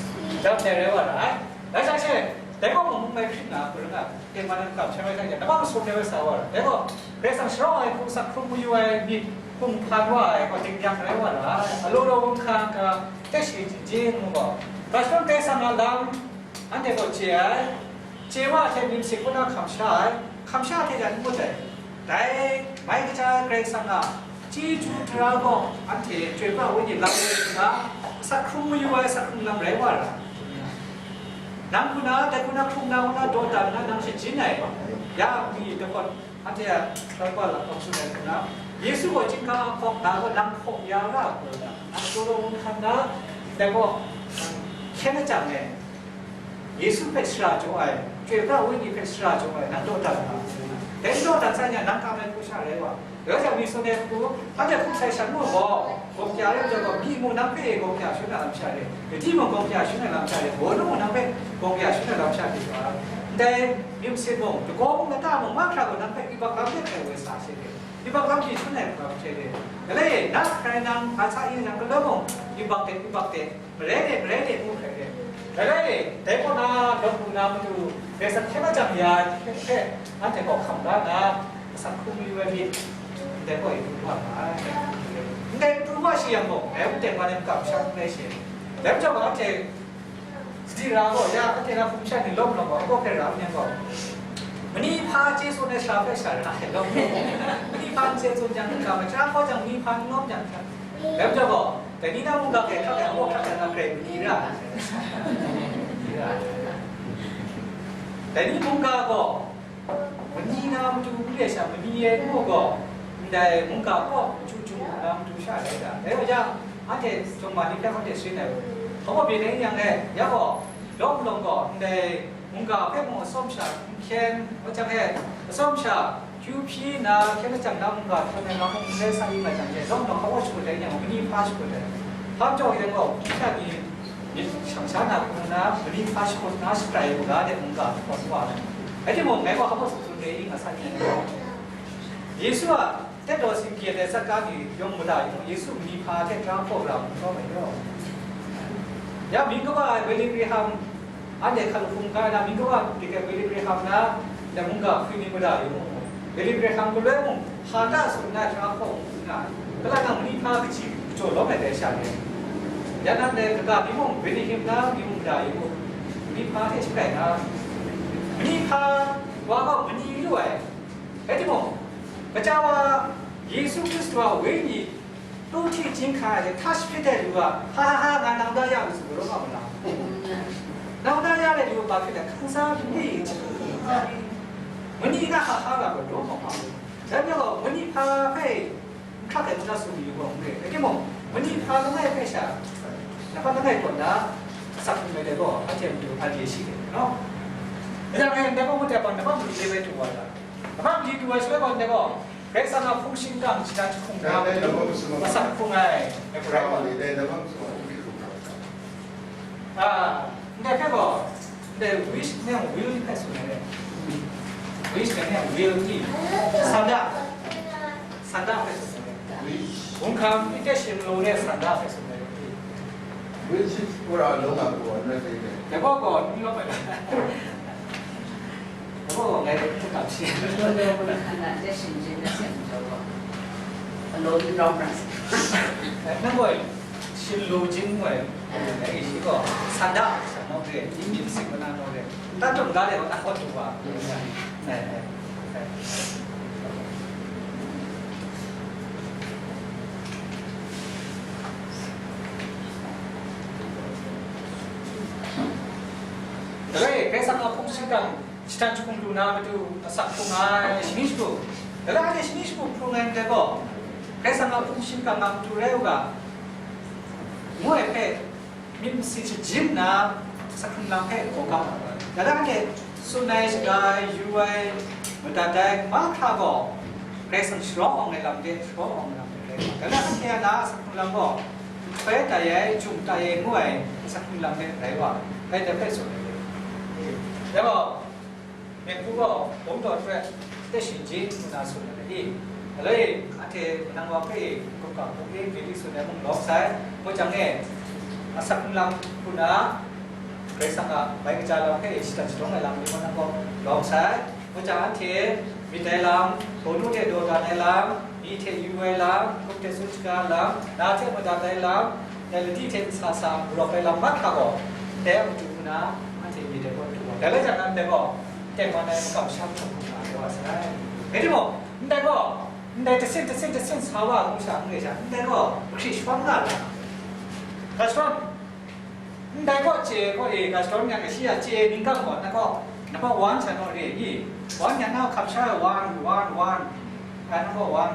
dai hpung dai rai wa ra ai. Dai hta she, dai gaw mung mai hpring na, hku rai nga, tengman ai makam hpyi rai hkra, namang masum re ai sa wa ra. Dai gaw, Karai Kasang sharawng ai hku, asak hkrung mayu ai myit, hkum hkan wa ai gaw, dingnyang rai wa ra ai. Alaw law wunhkra ga, teng shi jin jin ngu gaw, Karai Kasang a lam, anhte gaw chye ai, chye wa hte myit masin kaw na hkam sha ai, hkam sha hte yan n ngut ai. Dai mai kaja ai Karai Kasang a chyeju tara gaw anhte chyoi pra wenyi lam rai nna, asak hkrung mayu ai asak hkrung lam rai wa ra. Nang hku na, dai hku na hkrung na, hku na dawdan nna nang shajin ai, ya mi dahkawt anhte a rai wa lam hkawm tsun ai hku na, Yesu gaw chyinghka a hkawk na gaw nang hkaw ya ra ai hku na, nang jaw law wunhkra nna, dai gaw, hkyen acham e, Yesu hpe shara jaw ai, Chyoi pra Wenyi hpe shara jaw ai, nang dawdan nga, dai dawdan sai ni a, nang kam ai hku sha rai wa. Dai wa jang, mi tsun ai hku, anhte hkum sai shan mu gaw, gawk ya rai majaw gaw, myi mung nang hpe gawk ya shangun ai lam sha re, gadi mung gawk ya shangun ai lam sha re, gaw nu mung nang hpe gawk ya shangun ai lam sha re wa. Ndai myit masin mung, lagaw mung, lata mung, mahkra gaw nang hpe yubak lam de hkrai woi sa she re, yubak lam hte shangun ai hkra hte re. Gale, na hkrai nang, a sa yin nang galaw mung, yubak de, yubak de. Marai de, marai de, ngu hkrai de. Marai, dai kaw na lawt lu na matu, Karai Kasang hkyen a jang ya ai hte, anhte gaw hkam la nna, asak hkrung mayu ai myit, ndai gaw e pru wa nga ai. Ndai pru wa shi yang gaw, dai wunten wa ni makam sha n rai she. Dai majaw gaw, anhte sadi ra gaw, ya, anhte na hkum shan ni lawm lawm gaw, agaw hpe ra n yang gaw, mani hpa chye tsun ai sara hpe sha ra ai, lawm lawm. Mani hpa n chye tsun jang, n ga, machya hkaw jang, mani hpa n lawm jang, dai majaw gaw, dai ni na mungga hkrai hkrak ai, awa hkrak ai na hkrai mani ra ai. Mani ra ai. Dai ni mungga gaw, mani na matu n re sha, mani e n mu gaw, ndai mungga kaw chyu chyu na matu sha rai da. Dai wa jang, anhte jawng ma ni hpe hkawhte sharin ai, hpa gaw byin ai yang e, ya gaw, lawm lawm gaw, ndai mungga hpe mung atsawm sha n hkyen, wa jang e, atsawm sha, kyu hpyi nna, hkyen lachyang na mungga htawn ai nga hkawng n rai sa yu nga jang e, lawm lawm hpa gaw shakut ai yang, mani hpa shakut ai. Hpa majaw yang gaw, hpyi sha ni myit shang sha na hkrum nna, mani hpa shakut nna, shaprai u ga de mungga hkawn wa ai. Rai timung, ngai gaw hpa gaw tsun tsun re i nga sa yu ai. Yesu a tet daw singkye ai sat ka ni yawng mada yu, Yesu mani hpa hte tara hpaw ra hkrum kau ai yaw. Ya, mying kaba ai Billy Graham, anhte hkan hkum ga na, mying kaba dik ai Billy Graham na, ndai mungga hpyi ni mada yu mu. Billy Graham galoi mung, hpa ta tsun na, tara hpaw hkrum nga ai. Kala nang mani hpa kaji jaw lawm ai dai sha ni. Ya, nang dai kaga mi mung, Benny Hinn na mi mung mada yu mu. Mani hpa hte shaprai na, mani hpa wa gaw mani lu ai. Rai timung, gaja wa Yesu Hkristu a Wenyi tu hti chyinghka ai hte hta shapyit ai lu a, ha ha ha, nga nang da ya lu tsun galaw nga mu na? Nang da ya ai lu a, ba hpyi ai, hkang sa hpyi ni, mani na ha ha nga galaw nga mu. Dai majaw gaw, mani hpa hpe n hkrak ai ngu na tsun mayu gaw n re. Rai timung, mani hpa langai hpe sha, nang hpa langai tawn na, Asak hkrung ai dai gaw, anhte a matu a lye shi de, no? Dai hpang e, ndai gaw, mutep gaw, nabam mali le bai du wa ga. Nabam mali du ai shaloi gaw, ndai gaw, Karai Kasang a hpung shingkang shadan jahkrum na matu, asak hkrung ai, dai gaw, rai wa. Ah, ndai hpe gaw, ndai wish nang will hpe tsun ai re. Wish nang will ni. Sanda. Sanda hpe tsun ai re. Wish. Hkungkam, intention lo re sanda hpe tsun ai re. Wish is for a long ago, another day. Dai gaw gaw, ni lo bai. Dai gaw gaw, ngai hkungkam shi. Lo le, hkungkam na, intention je na sem jo gaw. Alo ni long ras. Nang gaw, Shin lu jin ngoi, eh, shi gaw, sanda, sha nau re, yin myit sing mana nau re, ta tun ga le, ta hkawt du wa, eh, eh, eh. Dai, Karai Kasang a hpung shingkang, Shatan jahkrum lu na matu asak hkrung ai shani shagu. Dai la anhte shani shagu hkrung ai ndai gaw, Karai Kasang a hpung shingkang a matu rai u ga, ngu ai hpe, myit masin shajin nna, asak hkrung lam hpe gaw ga. Dai la anhte tsun ai, shaga ai, yu ai, madat ai, mahkra gaw, Karai Kasang sharawng awng ai lam de, sharawng awng ai lam de rai nga. Dai la anhte a na asak hkrung lam gaw, nhtoi tai ai, jum tai ai, ngu ai asak hkrung lam de rai wa. Dai hpe tsun ai. Dai gaw, Myen hku gaw, dum daw hkrat, tet shin jin, ngu na tsun ai i? Aloi, anhte manang wa hpe, gup ga hpung e, bili tsun ai mung lawm sai, ngu jang e, asak hkrung lam hku na, Karai Kasang a bai kaja lam hpe, shatan shadawng ai lam ni manang gaw lawm sai, ngu jang anhte, myit ai lam, hpawnu hte daw dan ai lam, Mi hte yu ai lam, hkrum hte tsun shaga ai lam, na hte madat ai lam, melodi hte nsa sa rawk ai lam mahkra gaw, ndai a matu hku na, anhte myit ai gaw du wa. Dai rai jang, ndai gaw, tengman ai makam masham hkrum hkrum nga ai wa sai. Rai timung, ndai gaw, ndai jasin, jasin, jasin sa wa, ngu sha, n re sha, ndai gaw, hkri shawng nga ra. Hkra shawng, Ndai gaw chye gaw e, ga shadawn yang e, shi a chye ningkang gaw, na gaw, na gaw one hta naw re i, one yang na hkap sha ai, one, one, one, ai, na gaw one,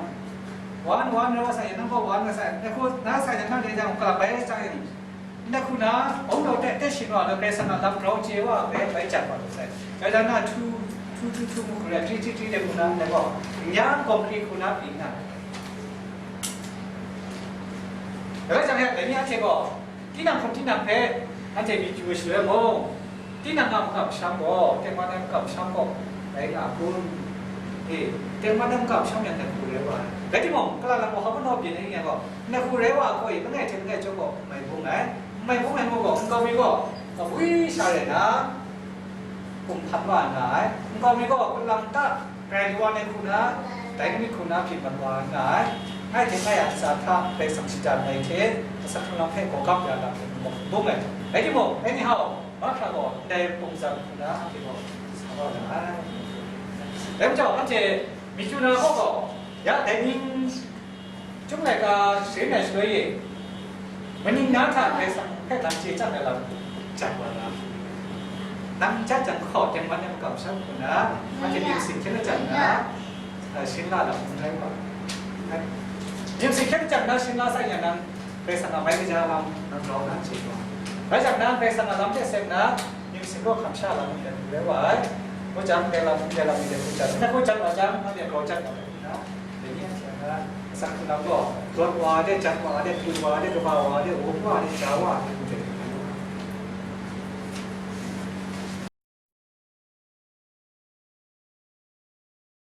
one, one, na gaw sa yang, na gaw one, na sa yang, na gaw, na sa yang, na re jang, ka bai jang yang, na hku na, ong daw tet tet shin wa, na Karai Kasang a lam grau chye wa, bai, bai jang wa, sai. Bai jang na two, two, two, two, mu hku rai, three, three, three, de hku na, na gaw, yang concrete hku na, pyi na. Bai jang yang, dai ni a hte gaw, Tinang hkum tinang hpe anhte myit yu ai shaloi mung, tinang a makam masham gaw, tengman ai makam masham gaw rai nga a kun? E, tengman ai makam masham yang ndai hku rai wa ai. Rai timung, kala lam gaw hpa naw byin ai ni yang gaw, ndai hku rai wa ai hku e, langai hte langai chyawm gaw, n mai bung ai. N mai bung ai ngu gaw, nkau mi gaw, kabwi sha rai na, hkum hpan wa nga ai. Nkau mi gaw, kalang ta, Grai kawa ai hku na, dai nit hku na hpyi mat wa nga ai. Ngai hte ngai a ntsa hta Karai Kasang shada ai hte, asak hkrung lam hpe gawgap ya lam hpe n bung ai. Rai timung, anyhow, mahkra gaw ndai pungzan hku na anhte gaw sa wa nga ai. Dai majaw, anhte myit yu na gaw gaw, ya dai ning Chyum laika sharin ai shaloi e, maning na hta Karai Kasang hpe nang chye chyang ai lam jang wa na. Nang jat jang hkaw tengman ai makam masham hku na, anhte myit sing hkyen lachyang na, a, sharin la lam n rai wa. Myit sing hkyen lachyang na sharin la sai yang nang Karai Kasang a bai kaja lam nang grau na chye wa. Bai jang nang Karai Kasang a lam hte seng na, myit sing gaw hkam sha lam n rai wa ai. Ngu jang, dai lam, dai lam, dai hku jang, dai hku jang wa jang, anhte grau jat wa ai hku na. Dai ni anhte a na, asak hkrung lam gaw, rawt wa de, jat wa de, pru wa de, kaba wa de, wum wa de, ja wa de, ngu de.